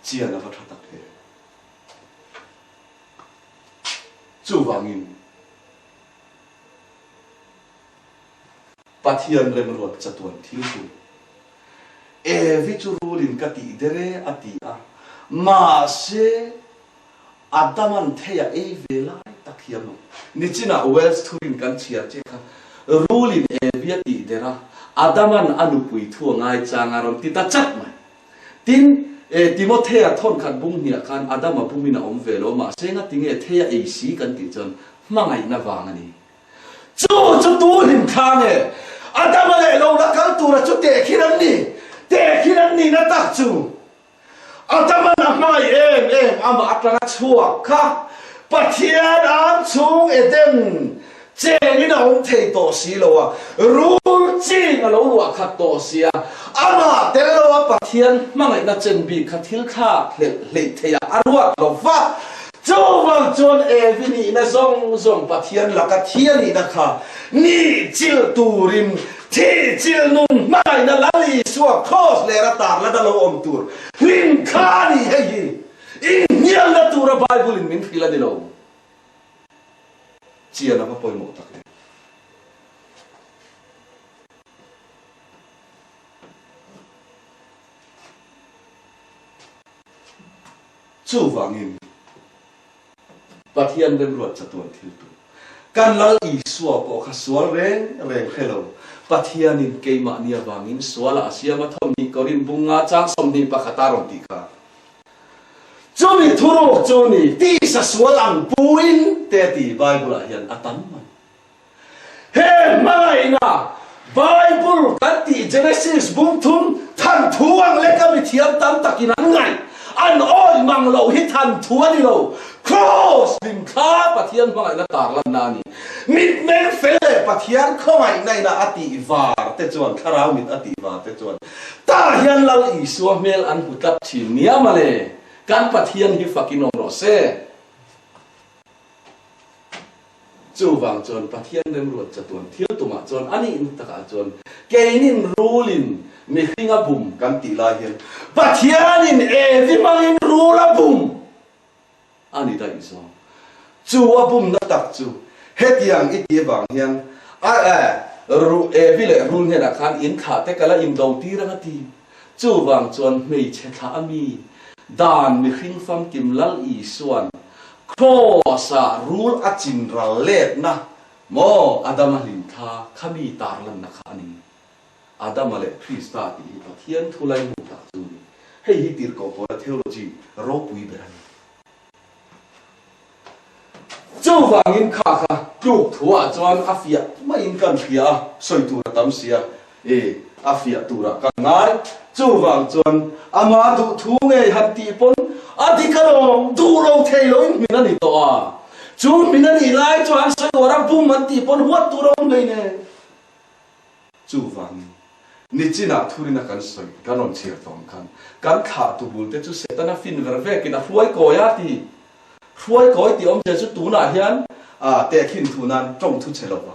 S1: Chian a va tha tak em? Chuvangin Pathian remruat chatuan thil chu Evi chu rulin ka tih der e a ti a, mahse Adaman thei a ei ve lai tak hi a mak. Nichinah Welsh thurin kan chhiar che kha Rulin Evi a tih der a, Adaman a nupui thu a ngai chang a rawn ti ta chat mai. Tin, e, Timothea thawnkhat bung hniah khan Adama bumin a awm ve lo, mahse ngatinge thei a ei si kan tih chuan hmangaihna vang a ni. Chu chu tu hlim thla nge? Adama leh lo la kal tura chu tehkhin an ni. Tehkhin an nihna tak chu Adaman a hmangaih em em amah atanga chhuak kha Pathian ang chhung Eden chengin a awm thei tawh si lo a, rul ching a lo luah khat tawh si a, amah tel lo a Pathian hmangaihna chen bik kha thil thlak hlelh hleih theih ah a ruat lo va. Chuvang chuan Evi nihna zawng zawng Pathian laka thi a nihna kha nih chilh turin Thi chil nun hmangaihna Lal Isua Kraws ler a tar lana lo awm tur hlim thla a ni hei hi inhnialna tura Bible in min hrilh a ni lo. Chian a va pawimawh tak em. Chuvangin. Pathian remruat chatuan thil tu. Kan Lal Isua pawh kha sual reng reng hre lo. Pathianin keimahni avangin sualah a siam a thawmhnih Korin bung nga chang 21 a rawn tih kha. Chumi thuruk chu ni tisa sual ang puin te ti Bible ah hian a tam mai. Heng. hmangaihna Bible kan tih Genesis bung thum than thu ang leka mithiam tam takin an ngaih, an awih mang loh hi than thu a ni lo. Kraws hlimthla Pathian hmangaihna tarlanna a ni. Mitmeng fel leh Pathian khawngaihna ina a tih var te chuan, thlarau mit a tih var te chuan tah hian Lal Isua hmel an hmu tlat thin nia male. Kan Pathian hi fakin awm rawh se. Chuvang chuan Pathian remruat chatuan thil tumah chuan a nihna takah chuan keinin rulin mihring a bum kan tih lai hian Pathianin Evi hmangin rul a bum a ni daih zawk. Chu a bumna tak chu hetiang i tih avang hian a Evi leh rul hnenah khan in thlah te ka la indo tir ang a ti. Chuvang chuan hmeichhe thlah a mi dan mihring famkim Lal Isua'n Kraws-ah rul a chin ral letna maw Adama hlimthla kha mi tarlanna kha a ni. Adama leh Krista tih hi Pathian thu laimu tak chu a ni. Hei hi tirhkoh pawla theology ropui ber a ni. Chuvangin kha kha tluk thuah chuan a fiah maiin kan hria a, sawi tur a tam sia, e, a fiah turah ka ngai. Chuvang chuan ama duh thu ngei han tih pawn a dik alawm, duh lo thei loin hmin a ni tawh a. Chu hmin a nih lai chuan sawi uar a bum an tih pawn huat tur a awm hleinem. Chuvangin, nichinah thurina kan sawi, kan rawn chhiar tawh ang khan, kan thlah tubul te chu Setana fin ver vekin a hruai kawi a ti. Hruai kawi tih awmzia chu tunah hian tehkhin thu nan tawng thu che lo va.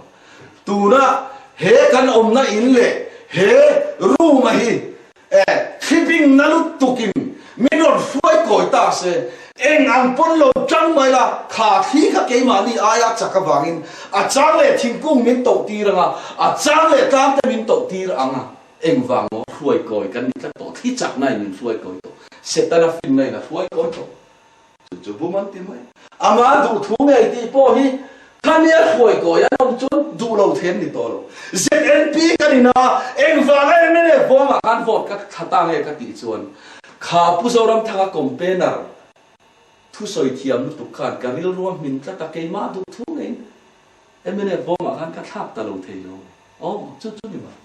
S1: Tuna he kan awmna in leh he room-a hi E, thliping na lutukin min rawn hruai kawi ta se, eng ang pawn lo tang mai la, kha thli kha keimahni aia chak avangin a chang leh thingkung min toh tir ang a, a chang leh tlang te min toh tir ang a, engvang maw hruai kawi kan ni tlat tawh, thli chakna in min hruai kawi tawh, Setana finna in a hruai kawi tawh. Chu chu bum an ti mai. Ama duh thu ngei tih pawh hi khami a hruai kawi an awm chuan duh lo thei an ni tawh lo. ZNP ka ni na, engvanga mnf bawngah khan vote ka thla ta nge ka tih chuan kha Pu Zoramthanga campaigner thusawi thiam lutuk khan ka rilru a hmin tlat a, keimah duh thu ngeiin mnf bawngah khan ka thlak ta lo thei lo. Aw, chu chu ni mai.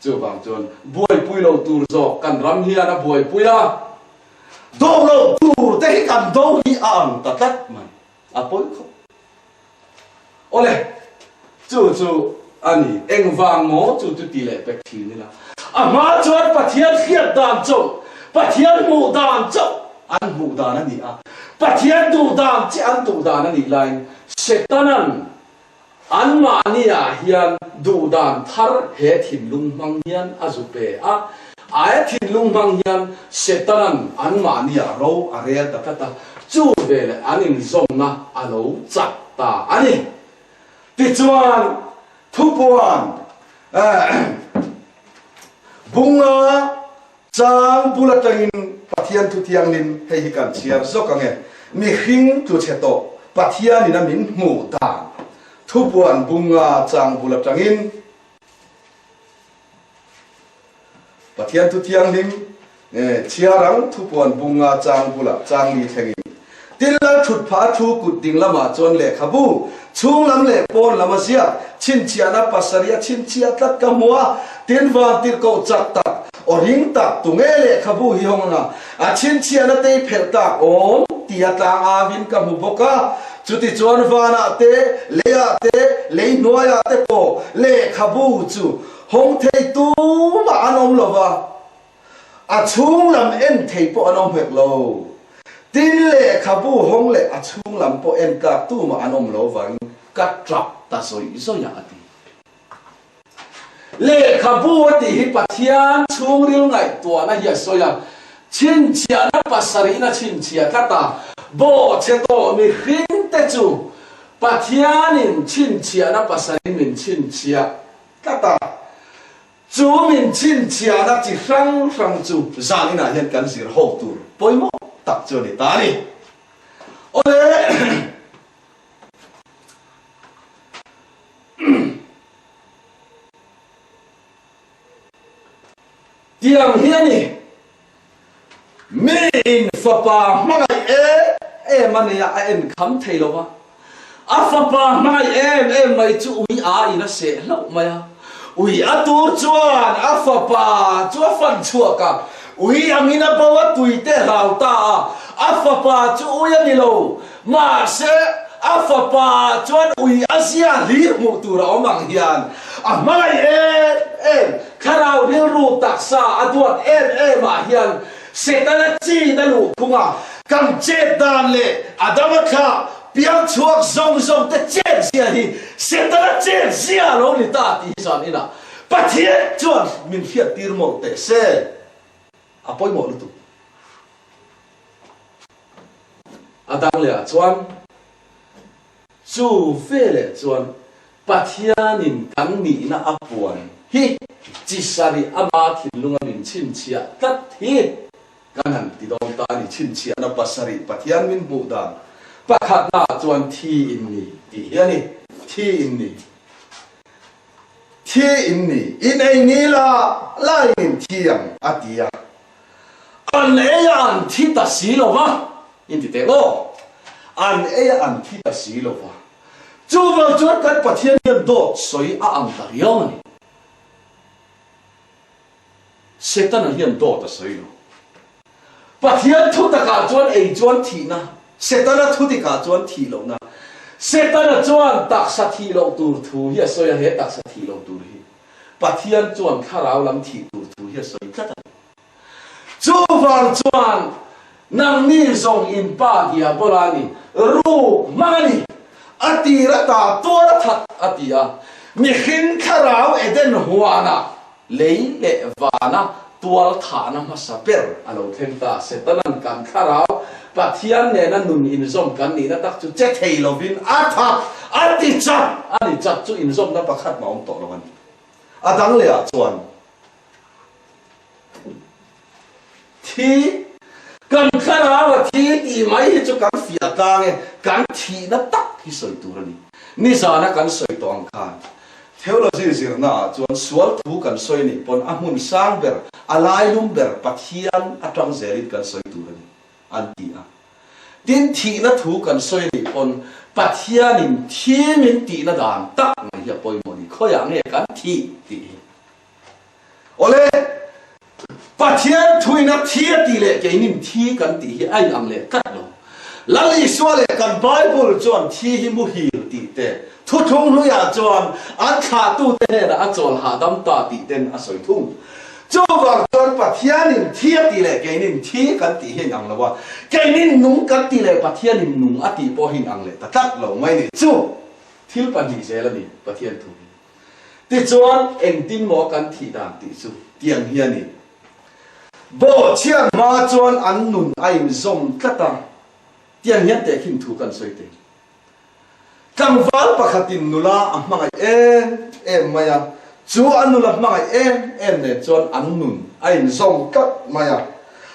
S1: Chuvang chuan buaipui lo tur zawk kan ram hian a buaipui a, do lo tur te hi kan do hi a ang ta tlat mai, a pawi khawp. Awle, chu chu a ni, engvang maw chu chu ti leh pek thin ila. A hma chuan Pathian hriat dan chauh, Pathian hmuh dan chauh an hmuh dan a ni a, Pathian duh dan chiah an duh dan a nih laiin Setanan Anmahniah hian duhdan thar he thinlung hmang hian a zu pe a, aia thinlung hmang hian Setanan anmahniah ro a rel ta tlat a, chu veleh an inzawmna a lo chak ta a ni. Tichuan, thupuan bunga Chang bul atangin Pathian thu thianghlim hei hi kan chhiar zawk ang e. Mihring tlu chhe tawh Pathianin a min hmuh dan thupuan bunga chang bul atangin Pathian thu thianghlim chhiar ang thupuan bunga chang bulah chang li thlengin Tin lal thut phah thu kut ding lamah chuan lehkhabu chhung lam leh pawn lam a ziak chhinchhiahna pasarih a chhinchhiah tlat ka hmu a, tin van tirhkoh chak tak, aw ring tak, tunge lehkhabu hi hawng anga a chhinchhiahna te i phelh tak awm tia tlang avin ka hmu bawk a, chutichuan vanah te, leiah te, lei hnuaiah te pawh lehkhabu chu hawng thei tumah an awm lo va. A chhung lam en thei pawh an awm hek lo. Tin, lehkhabu hawng leh a chhung lam pawh en tlak tumah an awm lo vangin ka tap ta zawih zawih a, a ti. Lehkhabu a tih hi Pathian chhungril ngaihtuahna hi a sawi a, chhinchhiahna pasarihna chhinchhiah tlat a, bawhchhe tawh mihringte chu Pathianin chhinchhiahna pasarih min chhinchhiah tlat a. Chu min chhinchhiahna chi hrang hrang chu zan inah hian kan zir ho tur pawimawh tak chu a ni ta a ni. Awle, tiang hi a ni. Miin fapa hmangaih em em a nia a en kham thei lo va.
S2: A fapa hmangaih em em mai chu ui a in a seh hlauh mai a. Ui a tur chuan a fapa chu a fan chhuak a, ui angin a bo a tui te hlau ta a, a fapa chu ui a ni lo, mahse a fapa chuan ui a zia hlir hmuh tur a awm ang hian a hmangaih em em, thlarau rilru taksa a duat em em ah hian Setana chin a luh phung a, kan chet dan leh Adama thlah piang chhuak zawng zawng te chet zia hi Setana chet zia a lo ni ta tih hi zan inah Pathian chuan min hriat tir mawlh teh se, a pawimawh lutuk. A dang leh ah chuan chu veleh chuan Pathianin kan nihna a puan hi chi sarih ama thinlunga min chhinchhiah tlat hi kan han ti dawn ta a ni. Chhinchhiahna pasarih Pathian min hmuh dan pakhatnaah chuan thi in ni tih hi a ni. Thi in ni. Thi in ni. In ei ni la laiin in thi ang a ti a. An ei a an thi ta si lo va, in ti teh maw? An ei a an thi ta si lo va. Chuvang chuan kan Pathian hian dawt sawi a ang ta riau a ni. Setana hian dawt a sawi lo. Pathian thu takah chuan ei chuan thihna, Setana thu dikah chuan thih lohna. Setana chuan taksa thih loh tur thu hi a sawi a, he taksa thih loh tur hi Pathian chuan thlarau lam thih tur thu hi a sawi tlat a ni. Chuvang chuan nangni zawng in pa Diabola ni ruk hmang a ni, a tir ata tuar a that a ti a. Mihring thlarau Eden huanah lei leh vana tual thahna hmasa ber a lo thleng ta. Setanan kan thlarau Pathian nena nun inzawm kan nihna tak chu che thei lovin a that a ti chat a ni. Chat chu inzawmna pakhat mah awm tawh lo a ni. A dang lehah chuan. Thi, kan thlarau a thi tih mai hi chu kan fiah tlang e, kan thihna tak hi sawi tur a ni. Nizana kan sawi tawh ang khan Theology zirna ah chuan sual thu kan sawi nih pawn a hmun sang ber, a lailum ber Pathian atang zelin kan sawi tur a ni an ti a. Tin, thihna thu kan sawi nih pawn Pathianin thi min tihna dan tak mai hi a pawimawh a ni, khawiah nge kan thih tih hi. Awle, Pathian thuina thi a tih leh keinin thi kan tih hi a inang leh tlat lo. Lal Isua leh kan Bible chuan thi hi muhil tih te, thuthlung hluiah chuan an thlahtute hnenah a chawl hahdam ta tih ten a sawi thung. Chuvang chuan Pathianin thi a tih leh keinin thi kan tih hi a inang lo a, keinin nung kan tih leh Pathianin nung a tih pawh hi inang leh ta tlat lo mai ni. Chu thil pahnih zel a ni Pathian thu hi. Tichuan, engtin maw kan thih dan tih chu tiang hi a ni. Bawhchhiat hma chuan an nun a inzawm tlat a, tiang hian tehkhin thu kan sawi thei. Tlangval pakhatin nula a hmangaih em em mai a, chu a nula hmangaih em em nen chuan an nun a inzawm tlat mai a.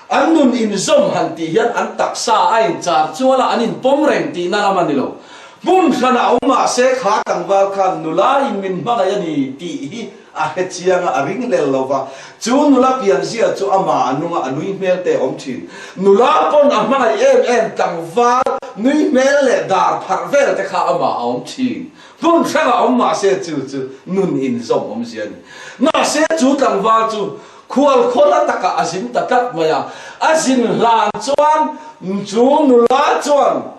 S2: An nun inzawm han tih hian an taksa a inchar chual a, an inpawm reng tihna lam a ni lo. Hmun hranah awm mah se kha tlangval khan nula in min hmangaih a ni tih hi a hre chiang a, a ringhlel lo va. Chu nula pianzia chu amah a nung a, a nui hmel te a awm thin. Nula pawn a hmangaih em em tlangval nui hmel leh dar pharh vel te kha amah a awm thin. Hmun hrangah awm mah se chu chu nun inzawm awmzia a ni. Mahse chu tlangval chu Khual khawla takah a zin ta tlat mai a, a zin hlan chuan chu nula chuan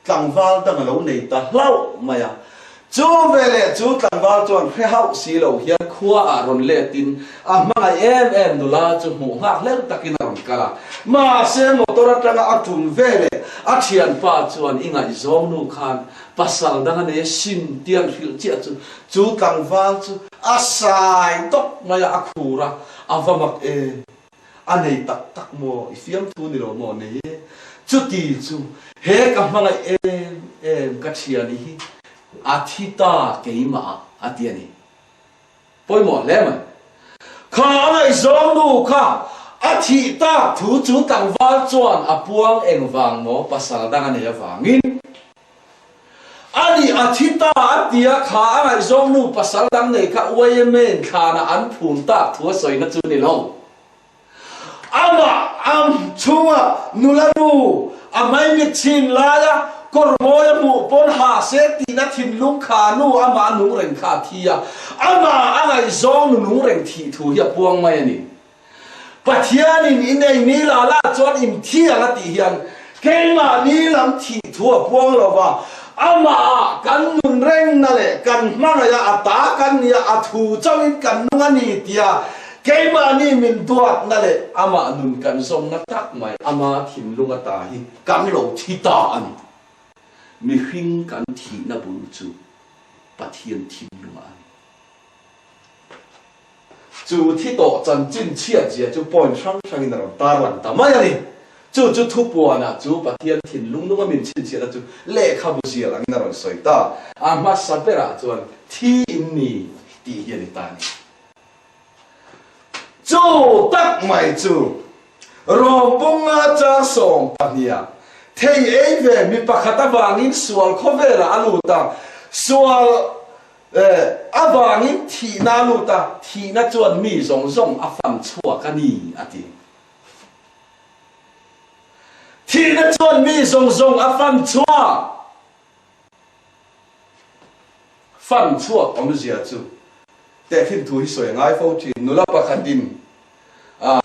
S2: tlangval dang a lo nei ta hlauh mai a. Chu veleh chu tlangval chuan hre hauh si lo hian khua ah rawn let in a hmangaih em em nula chu hmuh nghak hlel takin a rawn kal a. Mahse motor atanga a tum veleh a thianpa chuan i ngaihzawng nu khan pasal dang a nei a sin tiang hrilh chiah chu Chu tlangval chu a sai tawp mai a, a khur a, a va mak e, a nei tak tak maw, i fiamthu ni lo maw, nei e, chuti chu he ka hmangaih em em ka thiani hi a thi ta keimah ah a ti a ni. Pawimawh hle mai. Kha a ngaihzawng nu kha a thih tak thu chu tlangval chuan a puang engvang maw pasal dang a nei avangin A nih a thi ta a ti a, kha a ngaihzawng nu pasal dang nei kha YMA in thlanah an phum tak thu a sawina chu ni lo. Amah am chhunga nula nu a maimit chhin laia kawr mawi a hmuh pawn ha se tihna thinlung kha nu amah a nung reng kha a thi a, amah a ngaihzawng nu nung reng thih thu hi a puang mai a ni. Pathianin in ei ni la la chuan in thi ang a tih hian keimahni lam thih thu a puang lo va, amahah kan nun rengna leh kan hmangaih a, a ta kan nia, a thu chauhin kan nung a ni tia keimahni min duatna leh amah nun kan zawmna tak mai ama thinlung ata hi kan lo thi ta a ni. Mihring kan thihna bul chu Pathian thinlungah a ni. Chu thi tawh chanchin chhiat zia chu point hrang hrangin a rawn tarlang ta mai a ni. Chu chu thupuanah chu Pathian thinlung nunga min chhinchhiahna chu lehkhabu zial angin a rawn sawi ta. A hmasa berah chuan thi in ni tih hi a ni ta a ni. Chu tak mai chu Rawmbunga chang sawmpahniha thei ei ve mi pakhat avangin sual khawvelah a lut a, sual Avangin thihna a lut a, thihna chuan mi zawng zawng a fan chhuak a ni, a ti. Thihna chuan mi zawng zawng a fan chhuak. Fan chhuak awmzia chu tehkhin thu hi sawi a ngai fo thin. Nula pakhatin a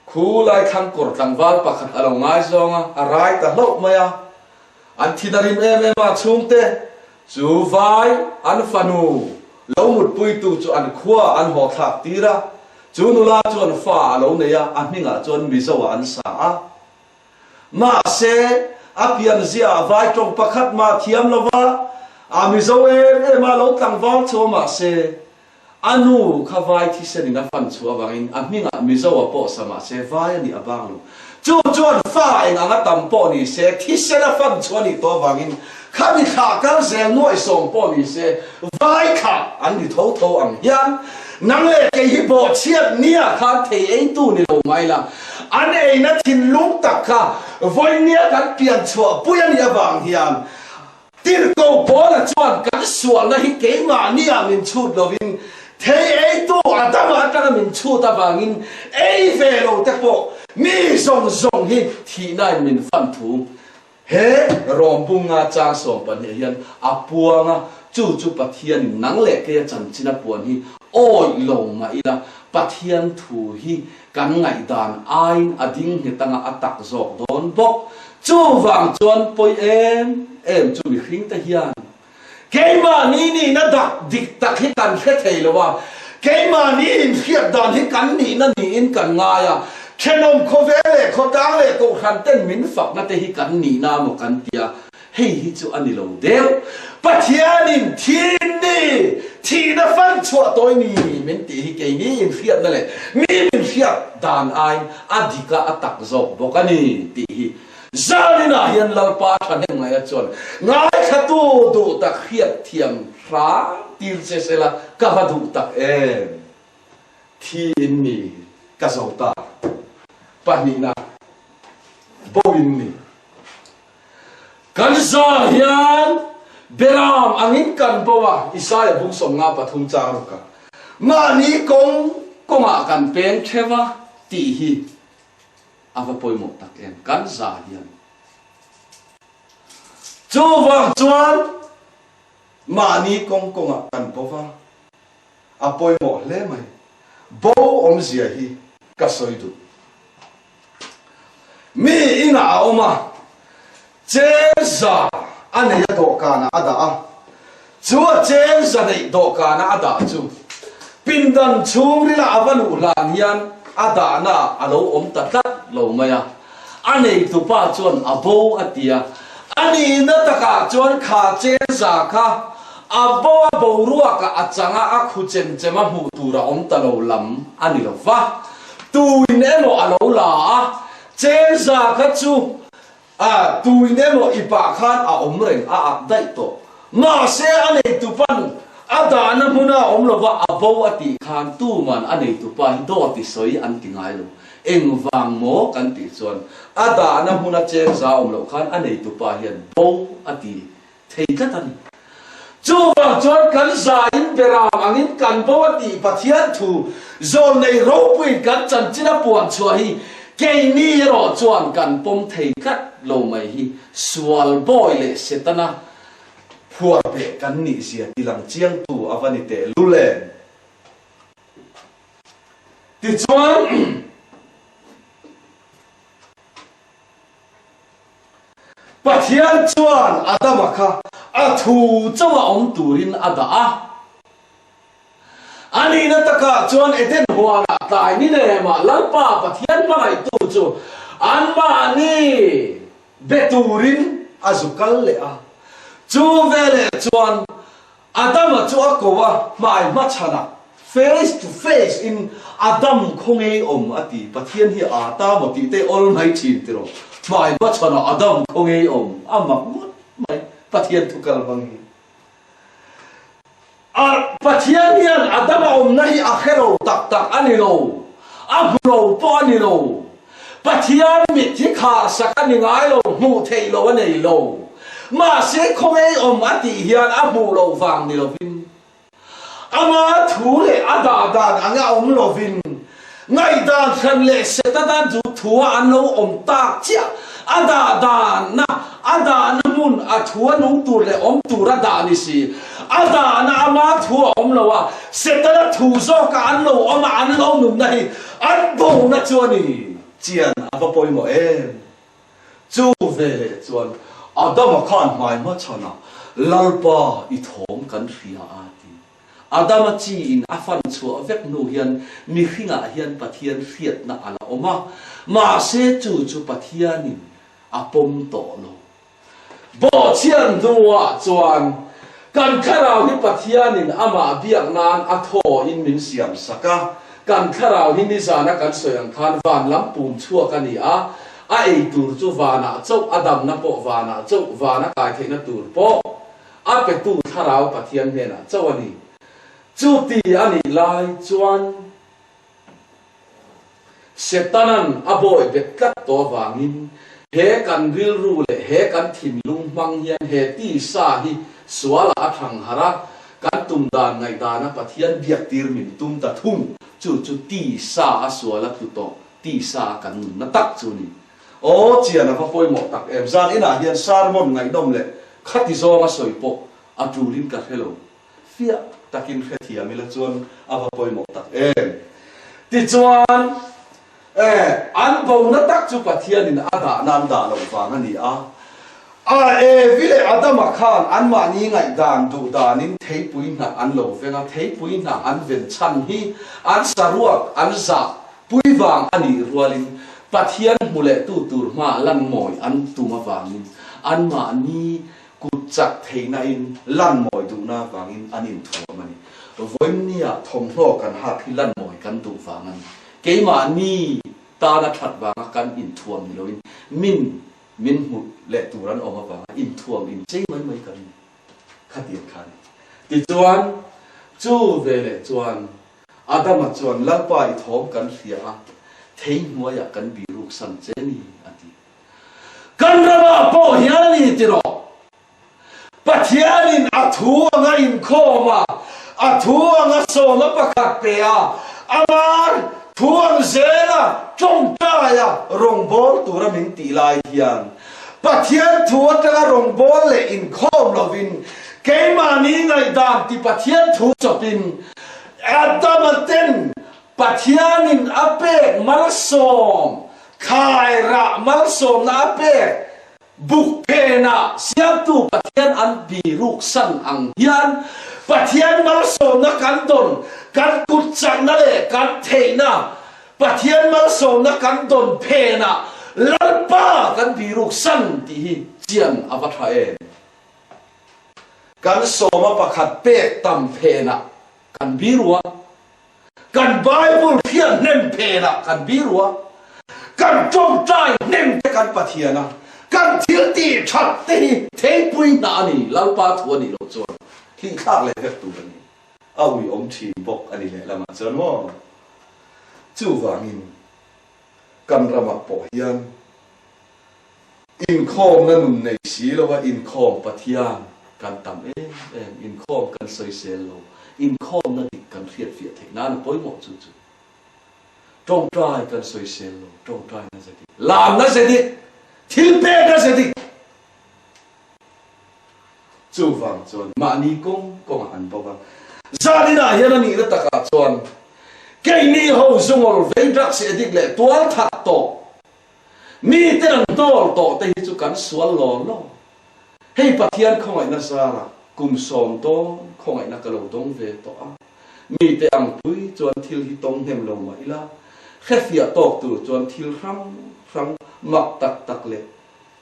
S2: khu lai thlang kawr tlangval pakhat a lo ngaizawng a, a rai ta hlauh mai a. An thi darim em em a, chhungte chu vai an fanu lo mutpuitu chu an khua an haw thlak tir a, chu nula chuan fa a lo nei a, a hmingah chuan Mizo ah an sa a. Mahse, a pianzia ah vai tawng pakhat mah thiam lo va, a Mizo em em a lo tlangval chho a mahse, A nu kha vai thisen in a fan chhuah avangin a hmingah Mizo a pawh sa mah se vai a nih a bang lo. Chu chuan fa eng anga tam pawh ni se thisen a fan chhuah a nih tawh avangin khami thlah kal zel nuaih sawm pawh ni se vai thlah an ni tho tho ang hian nang leh kei hi bawhchhiat nia khan thei eitu ni lo mai la an eina thinlung tak kha vawinia kan pian chhuah pui a nih avang hian Tirhkoh Paula chuan kan sualna hi keimahniah min chhut lovin thei eitu Adama atanga min chhut avangin ei ve lo te pawh mi zawng zawng hi thihnain min fan thu he Rawmbunga chang 12 hian a puang a, chu chu Pathianin nang leh keia chanchin a puan hi awih lo mah ila Pathian thu hi Kan ngaihdan aiin a ding nghet anga a tak zawk dawn bawk. Chuvang chuan pawi em em chu mihringte hian keimahni nihna dak dik tak hi kan hre thei lo a, keimahni inhriat dan hi kan nihna niin kan ngai a, thenawm khawvel leh khawtlang leh kohhran ten min fakna te hi kan nihna maw kan ti a, Hei hi chu a ni lo deuh. Pathianin thin ni, thihna fan chhuah tawi ni min tih hi keini inhriatna leh mi min hriat dan aiin a dik a, a tak zawk bawk a ni tih hi zaninah hian Lalpa thahnem ngaia chuan ngaithlatu duh tak hriat thiam hram tir che sela ka va duh tak em. Thi in ni ka zo ta. Pahnihna bo in ni. Kan za hian Beram angin kan bo a, Isaia bung 53 chang ruk a, mahni kawng kawngah kan peng theuh a tih hi a va pawimawh tak em, kan za hian. Chuvang chuan mahni kawng kawngah kan bo va, a pawimawh hle mai. Bo awmzia hi ka sawi duh. Mi inah a awm a, chenza a nei a dawhkanah a dah a, chu a chenza neih dawhkana a dah chu pindan chhungrila a va luh hlan hian a dahnaah a lo awm ta tlat lo mai a, a neitupa chuan a bo a ti a, a nihna takah chuan kha chenza kha a bo a boruakah a chang a, a khu chem chem a hmuh tur a awm ta lo lam a ni lo va. Tuin emaw a lo la a, chenza kha chu a tuin emaw i pah khan a awm reng a ak daih tawh. Mahse a neitupan a dahna hmuna a awm lova a bo a tih khan tuman a neitupa hi dawt i sawi an ti ngai lo. Engvang maw kan tih chuan a dahna hmuna chenza a awm loh khan a neitupa hian bo a ti thei tlat a ni. Chuvang chuan kan zain beram angin kan bo a tih Pathian thu zawlnei ropuiin kan chanchin a puan chhuah hi Keini erawh chuan kan pawm thei tlat lo mai hi sual bawi leh Setana phuar beh kan nih zia tilang chiangtu a va ni teh lul em? Tichuan, Pathian chuan Adama kha a thu chauha awm turin a dah a. A nihna takah chuan Eden huanah tlai ni lemah Lalpa Pathian hmangaihtu chu anmahni be turin a zu kal leh a. Chu veleh chuan Adama chu a ko a, hmai hmachhanah, face to face, in Adam khaw ngei awm a ti. Pathian hi a ta maw tih te awl mai thin tiraw? Hmai hmachhanah Adam khaw ngei awm a mak ngawt mai Pathian thu kal hmang hi. A Pathian hian Adama awmna hi a hre lo tak tak a ni lo, a hmu lo pawh a ni lo. Pathian mit hi khar sak a ni ngai lo, hmuh theih lo a nei lo. Mahse khawngei awm a tih hian a hmuh loh vang ni lovin, ama thu leh a dah dan anga awm lovin, Ngaihdan hran leh Setana chu thua an lo awm tak chiah. A dah dahna, a dahna hmun, a thua nung tur leh awm tur a dah ni si. A dahna ama thu a awm lo a, Setana thu zawkah an lo awm a, an lo nunna hi an bona chu a ni. Chian a va pawimawh em? Chu veleh chuan Adama khan hmai hmachhanah, Lalpa, i thawm kan hria a ti. Adama chi in a fan chhuah vek hnu hian mihringah hian Pathian hriatna a la awm a, mahse chu chu Pathianin a pawm tawh lo. Bawhchhiat hnuah chuan kan thlarau hi Pathianin amah biak nan a thaw in min siam sak a, kan thlarau hi nizana kan sawi ang khan van lam pum chhuak a ni a, a ei tur chu vanah chauh, a damna pawh vanah chauh, vana kai theihna tur pawh A petu Thlarau Pathian hnenah chauh a ni. Chuti a nih lai chuan Setanan a bawi bet tlat tawh avangin he kan rilru leh he kan thinlung hmang hian he tisa hi sualah a thang harh a, kan tum dan ngaihdana Pathian biaktir min tum ta thung. Chu chu tisa a sual a tlu tawh, tisa a kan nunna tak chu a ni. Aw chian a va pawimawh tak em. Zan inah hian sermon ngaihnawm leh khati zawnga sawi pawh a tulin ka hre lo. Fiah takin hrethiam ila chuan a va pawimawh tak em. Tichuan, e, an bona tak chu Pathianin a dahna an dah loh vang a ni a. A, Evi leh Adama khan anmahni ngaihdan duh danin theipui hnah an lo veng a, theipui hnah an ven chhan hi an saruak an zah Pui vang a nih rualin Pathian hmu leh tu tur hma lan mawi an tum avangin anmahni kut chak theihna in lan mawi duhna avangin an inthuam a ni. Vawinia thawmhnaw kan hak hi lan mawi kan duh vang a ni. Keimahni tana that vanga kan inthuam ni loin min min hmu leh tur an awm avanga inthuam inchei mai mai kan ni. Khatiang kha a ni. Tichuan, chu veleh chuan Adama chuan, Lalpa i thawm kan hria a, thei hnuaiah kan biruk san che ni, a ti. Kan ramah pawh hian a ni ti rawh. Pathianin a thu anga inkhawm a, a thu anga sawma pakhat pe a, amar thu ang zela tawngtaia rawngbâwl tura min tih lai hian, Pathian thu atanga rawngbâwl leh inkhawm lovin, keimahni ngaihdan ti Pathian thu chawpin, Adama ten Pathianin a pek malsawm, thlai rah malsawmna a pek buk phenah siamtu Pathian an biruk san ang hian Pathian malsawmna kan dawn, kan kut chakna leh kan theihna Pathian malsawmna kan dawn phenah Lalpa kan biruk san tih hi chian a va tha em? Kan sawma pakhat pek tam phenah kan biru a, kan Bible hriat hnem phenah kan biru a, kan tawngtai hnem te kan Pathian a, kan thil tih that te hi theipui hnah a ni, Lalpa thu a nih loh chuan hlih thlak leh vek tur a ni. A uiawm thin bawk a ni lehlamah chuan maw? Chuvangin kan ramah pawh hian Inkhawmna nun nei si lo a inkhawm Pathian kan tam em em, inkhawm kan sawisel lo, inkhawmna dik kan hriatfiah theih nan a pawimawh chu chu. Tawngtai kan sawisel lo, tawngtaina ze dik, lamna ze dik, thil pekna ze dik. Chuvang chuan mahni kawng kawngah an bo va. Zaninah hian a nihna takah chuan keini ho zungawl vei drugs addict leh tual that tawh miten an hnawl tawh te hi chu kan sual law law. Hei Pathian khawngaihna zarah kum sawm dawn khawngaihna ka lo dawng ve tawh a, mite ang pui chuan thil hi tawng hnem lo mah ila, hrefiah tawk tur chuan thil hrang hrang mak tak tak leh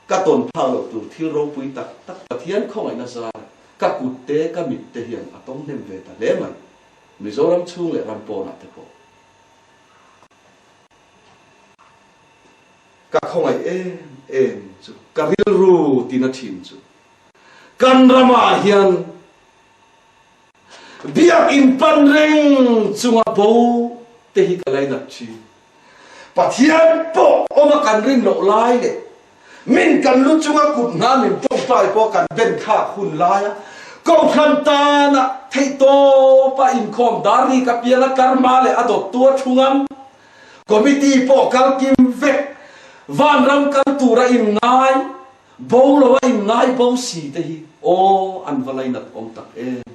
S2: ka tawn phak loh tur thil ropui tak tak Pathian khawngaihna zarah ka kut te ka mit te hian a tawng hnem ve ta hle mai, Mizoram chhung leh ram pawnah te pawh. Ka khawngaih em em chu, ka rilru tina thin chu. Kan ramah hian biakinn pan reng chunga bo te hi ka lainat thin. Pathian pawh awma kan rin loh lai leh min kan lu chunga kut hna min tawngtai pawh kan ben thlak hun laia Kohhran tana theihtawpa inkhawm dar rik apianga tlarhma leh a dawttu a thu ngam. Committee pawh kal kim vek, vanram kal tura inngai, bo lo a inngai bo si te hi aw an va lainat awm tak em.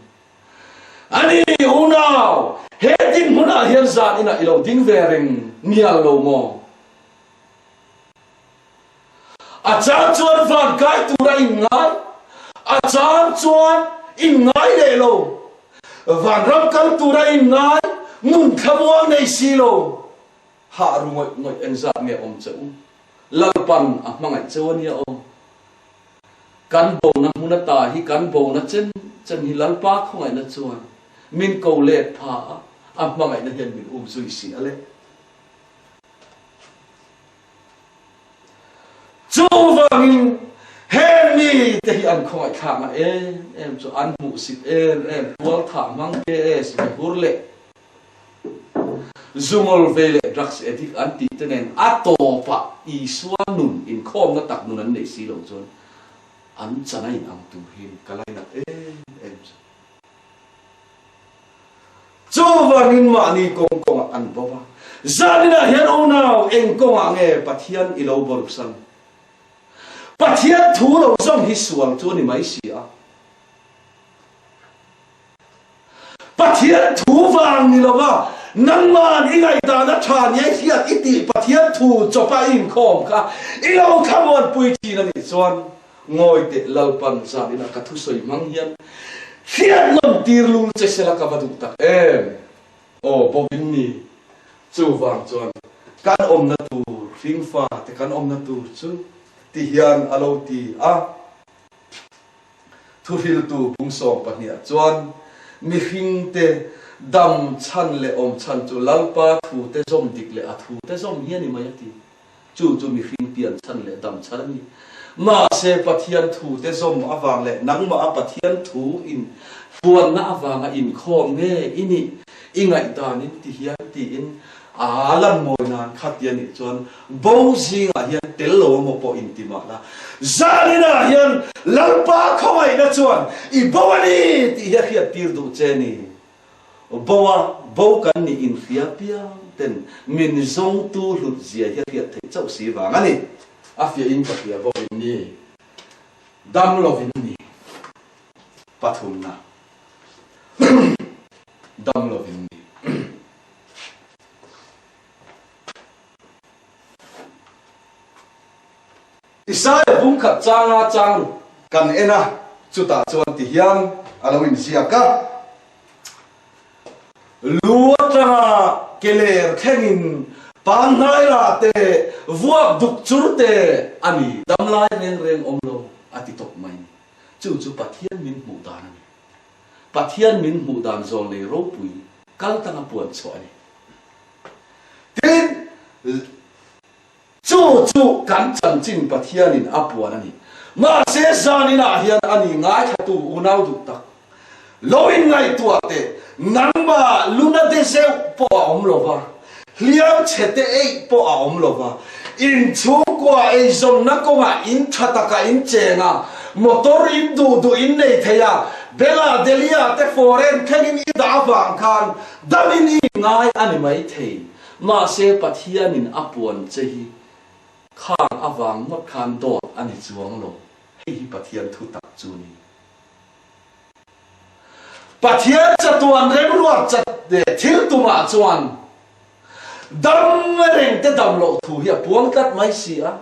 S2: Ani unau, he dinhmunah hian zan inah i lo ding ve reng mial lo maw? A chang chuan van kai tura inngai, a chang chuan inngai leh lo. Vanram kal tura inngai, nun thlamuang nei si lo. Hah ru ngawih ngawih engzat nge awm che u? Lalpan a hmangaih cheu a nia aw. Kan bona hmun ata hi kan bona chen chen hi Lalpa khawngaihna chuan min ko let pha a, a hmangaihna hian min um zui si a le. Chuvangin heng mite hi an khawngaihthlakna em em chu an hmuhsit em em tualthah hmang KS mihur leh zungawl ve leh drugs addict an tih te nen a tawpah Isua nun inkhawmna tak nun an neih si lo chuan an chan a inang tur hi ka lainat em em chu. Chuvangin mahni kawng kawngah an bo va. Zaninah hian unau eng kawngah nge Pathian i lo borusan? Pathian thu lo zawng hi sual chu a ni mai si a. Pathian thu vang ni lova nangman i ngaihdan a tha nia i hriat i tih Pathian thu chawpa i inkhawm kha i lo thlamuanpui thin a nih chuan Ngawi teh Lalpan zanin a ka thusawi hmang hian hriat nawn tir lul che sela ka va duh tak em! Aw bawin ni, chuvang chuan kan awmna tur hringfa te kan awmna tur chu ti hian a lo ti a. Thuhriltu bungsawm pahniah chuan mihring te dam chhan leh awm chhan chu Lalpa thu te zawm dik leh a thu te zawm hi a ni mai a ti. Chu chu mihring pian chhan leh dam chhan a ni. Mahse, Pathian thute zawm avang leh nangmah a Pathian thu in puanna avanga inkhawm nge i nih? I ngaihdanin ti hian tiin a lan mawi nan kha ti a nih chuan bo zingah hian tel lo emaw pawh inti mah la, zaninah hian Lalpa khawngaihna chuan i bo a ni tih hi a hriattir duh che ni. Bo a, bo kan nih inhria piang ten min zawngtu hlut zia hi a hriat theih chauh si vang a ni. A fiahin ka hria bo in ni, dam lovin ni, pathumna dam lovin ni. Isaia bungkhat changa chang kan en a, chutah chuan ti hian a lo inziak a, Lu atanga ke ler thlengin pangngai rah te, vuak duk chur te a ni, damlai reng reng awm lo a ti tawp mai. Chu chu Pathian min hmuh dan a ni. Pathian min hmuh dan zawl nei ropui kal tanga puan chhuah a ni. Tin, Chu chu kan chanchin Pathianin a puan a ni. Mahse zaninah hian a ni ngaithlatu unau duh tak lo inngaihtuah teh, nangmah luna de zeuh pawh a awm lo va, hliam chhe te eih pawh a awm lo va, in chhungkua eizawnna kawngah in tha takah in cheng a, motor in duh duh in nei thei a, Bella Delia te foreign thlengin i dah avang khan damin i inngai a ni maithei. Mahse Pathianin a puan che hi khang avang ngawt khan dawt a ni chuang lo. Hei hi Pathian thu tak chu ni. Pathian chatuan remruat chat thil tumah chuan dam reng te dam loh thu hi a puang tlat mai si a.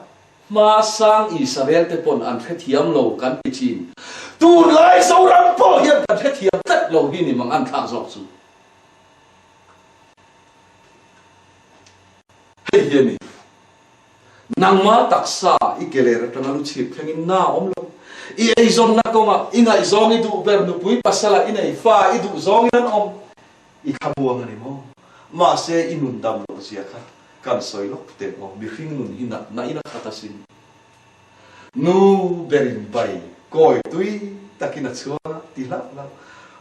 S2: Hmasang Israel te pawn an hrethiam lo kan ti thin. Tunlai Zoram pawh hian kan hrethiam tlat lo hi ni mang an thlak zawk chu. Hei hi a ni. Nangma taksa i ke ler atanga lu chhip thlengin na a awm lo. I eizawnna kawngah i ngaihzawng i duh ber nupui pasala i nei fa i duh zawngin an awm. I thlamuang a ni maw? Mahse i nun dam loh zia kha kan sawi lawk teh aw, mihring nun hi natna in a khat asin. Nu berin bai kawi tui takin a chhuang a, ti hlauh hlauh.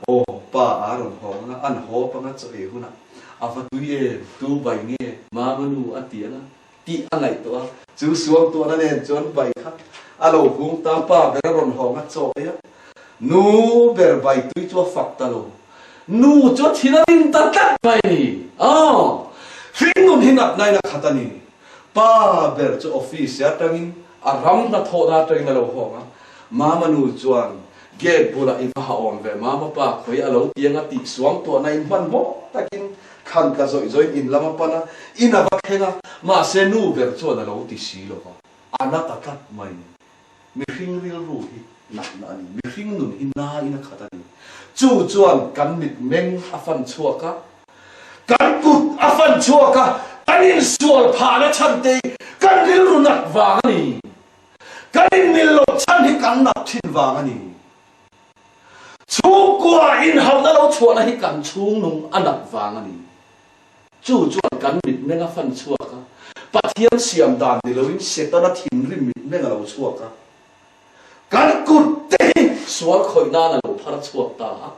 S2: Aw, pa a rawn hawng anga, an haw panga chaw ei hunah a va tui em, tu bai nge mama nu a ti anga, tih a ngaihtuah a, chu suangtuahna nen chuan bai kha a lo hung ta, pa ber a rawn hawng a chaw ei a, nu ber bai tui chu a fak ta lo, nu chu a thin a rim ta tlat mai a ni. Aw, hringnun hi natna in a khat a ni. Pa ber chu office atangin a ram hnathawhna atangin a lo hawng a, mama nu chuan Gate bulah i va ha awm ve mama pa khawi a lo ti anga tih suangtuahna in hmanhmawh takin thlan tla zawih zawih in lam a pan a, in a va thleng a, mahse nu ber chuan a lo ti si lo va, a na ta tlat mai. Mihring rilru hi natna a ni, mihring nun hi na in a khat a ni. Chu chuan kan mitmeng a fan chhuak a, kan kut a fan chhuak a, kan insual phahna chhan te hi kan rilru nat vang a ni. Kan inmil loh chhan hi kan nat thin vang a ni. Chhungkua inhauhna lo chhuahna hi kan chhungnung a nat vang a ni. Chu chuan kan mitmeng a fan chhuak a, Pathian siam dan ni loin Setana thinrim mitmeng a lo chhuak a, kan kut te hi sual khawih nan a lo phar chhuak ta a,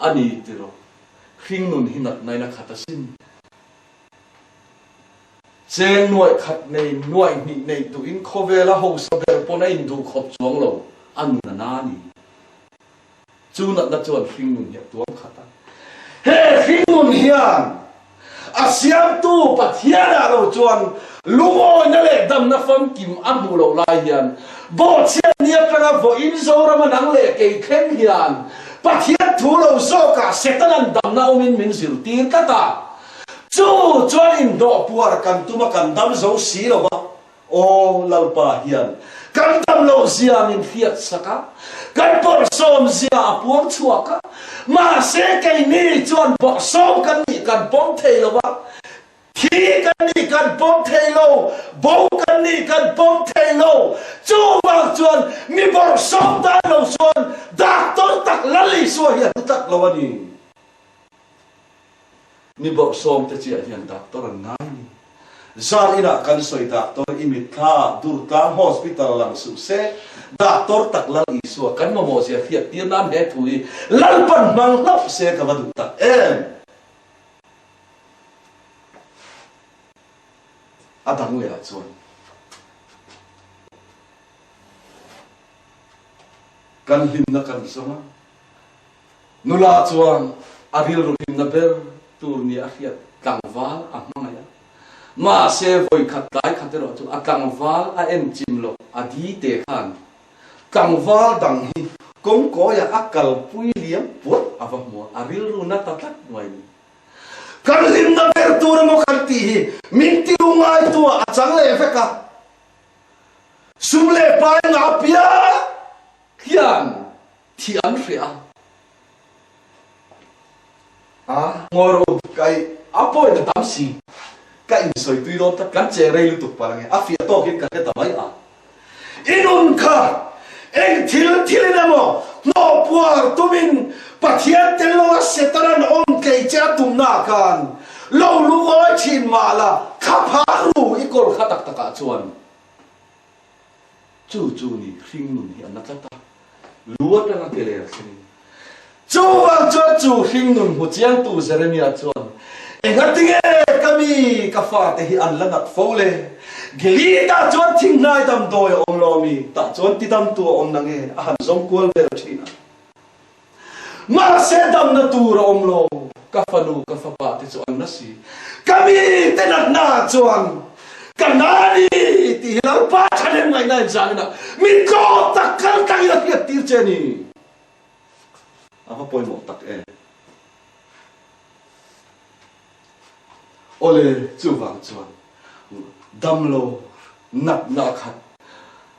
S2: a ni tiraw? Hringnun hi natnain a khat asin. Cheng nuaih khat nei, nuaih hnih neih duhin khawvela hausa ber pawn a induh khawp chuang lo, a nun a na a ni. Chu natna chuan hringnun hi a tuam khat a. He hringnun hian a siamtu Pathianah lo chuan lungawina leh damna famkim a hmuh loh lai hian bawhchhiat ni atanga vawiin Zorama nang leh kei thleng hian Pathian thu lo zawkah Setana'n damna awmin min zirtir tlat a. Chu chuan inhnawh puar kan tum a, kan dam zo si lo va, Aw Lalpa hian kan dam loh zia min hriat sak a, kan bawrhsawm zia a puang chhuak a, mahse keini chuan bawrhsawm kan nih kan pawm thei lo va, thi kan nih kan pawm thei lo, bo kan nih kan pawm thei lo, chuvang chuan mi bawrhsawm tan lo chuan Doctor tak Lal Isua hi a hlu tlat lo a ni. Mi bawrhsawm te chiah hian doctor an ngai ni. Zan inah kan sawi doctor i mitthla ah Durtlang Hospital lang suh se, doctor tak Lal Isua kan mamawh zia hriat tir nan he thu hi Lalpan hmang hlauh se ka va duh tak em. A dang leh ah chuan. Kan hlimna kan zawng a. Nula chuan a rilru hlimna ber tur nia a hriat tlangval a hmangaih a. Mahse, vawikhat tlai khat erawh chu a tlangval a en chim loh a di te khan tlangval dang hi kawngkawiah a kalpui liam puat a va hmu a, a rilru na ta tlat mai ni. Kan hlimna ber tur emaw kan tih hi min ti lungngai tu ah a chang leh vek a. Sum leh pai ngah piang hian Thi an hreh a. A ngawi rawh u, ka i a point a tam si. Ka insawi tui dawn tlat, kan che rei lutuk palh ange, a fiah tawkin ka hre ta mai a. I nun kha eng thil thilin emaw hnawh puar tumin Pathian tel loa Setanan awm tlei che a tumnaah khan lo lungawi thin mah la, thla phah ru i kawl kha tak takah chuan. Chu chu ni hringnun hi a na tlat a, lu atanga ke ler thlengin. Chuvang chuan chu hringnun hmu chiangtu Jeremia chuan, Engatinge ka mi ka fate hi an la nat fo le? Gilead-ah chuan thinghnai damdawi a awm lo mi? Tah chuan tidamtu a awm nange? A han zawng kual vel thin a. Mahse damna tur a awm lo. Ka fanu, ka fapa te chu an na si. Ka mi te natna ah chuan ka na a ni tih hi Lalpa thahnem ngaihna in zan inah mi tlawm tak kal tlangin a hriat tir che a ni. A va pawimawh tak em. Awle, chuvang chuan damlo natna a khat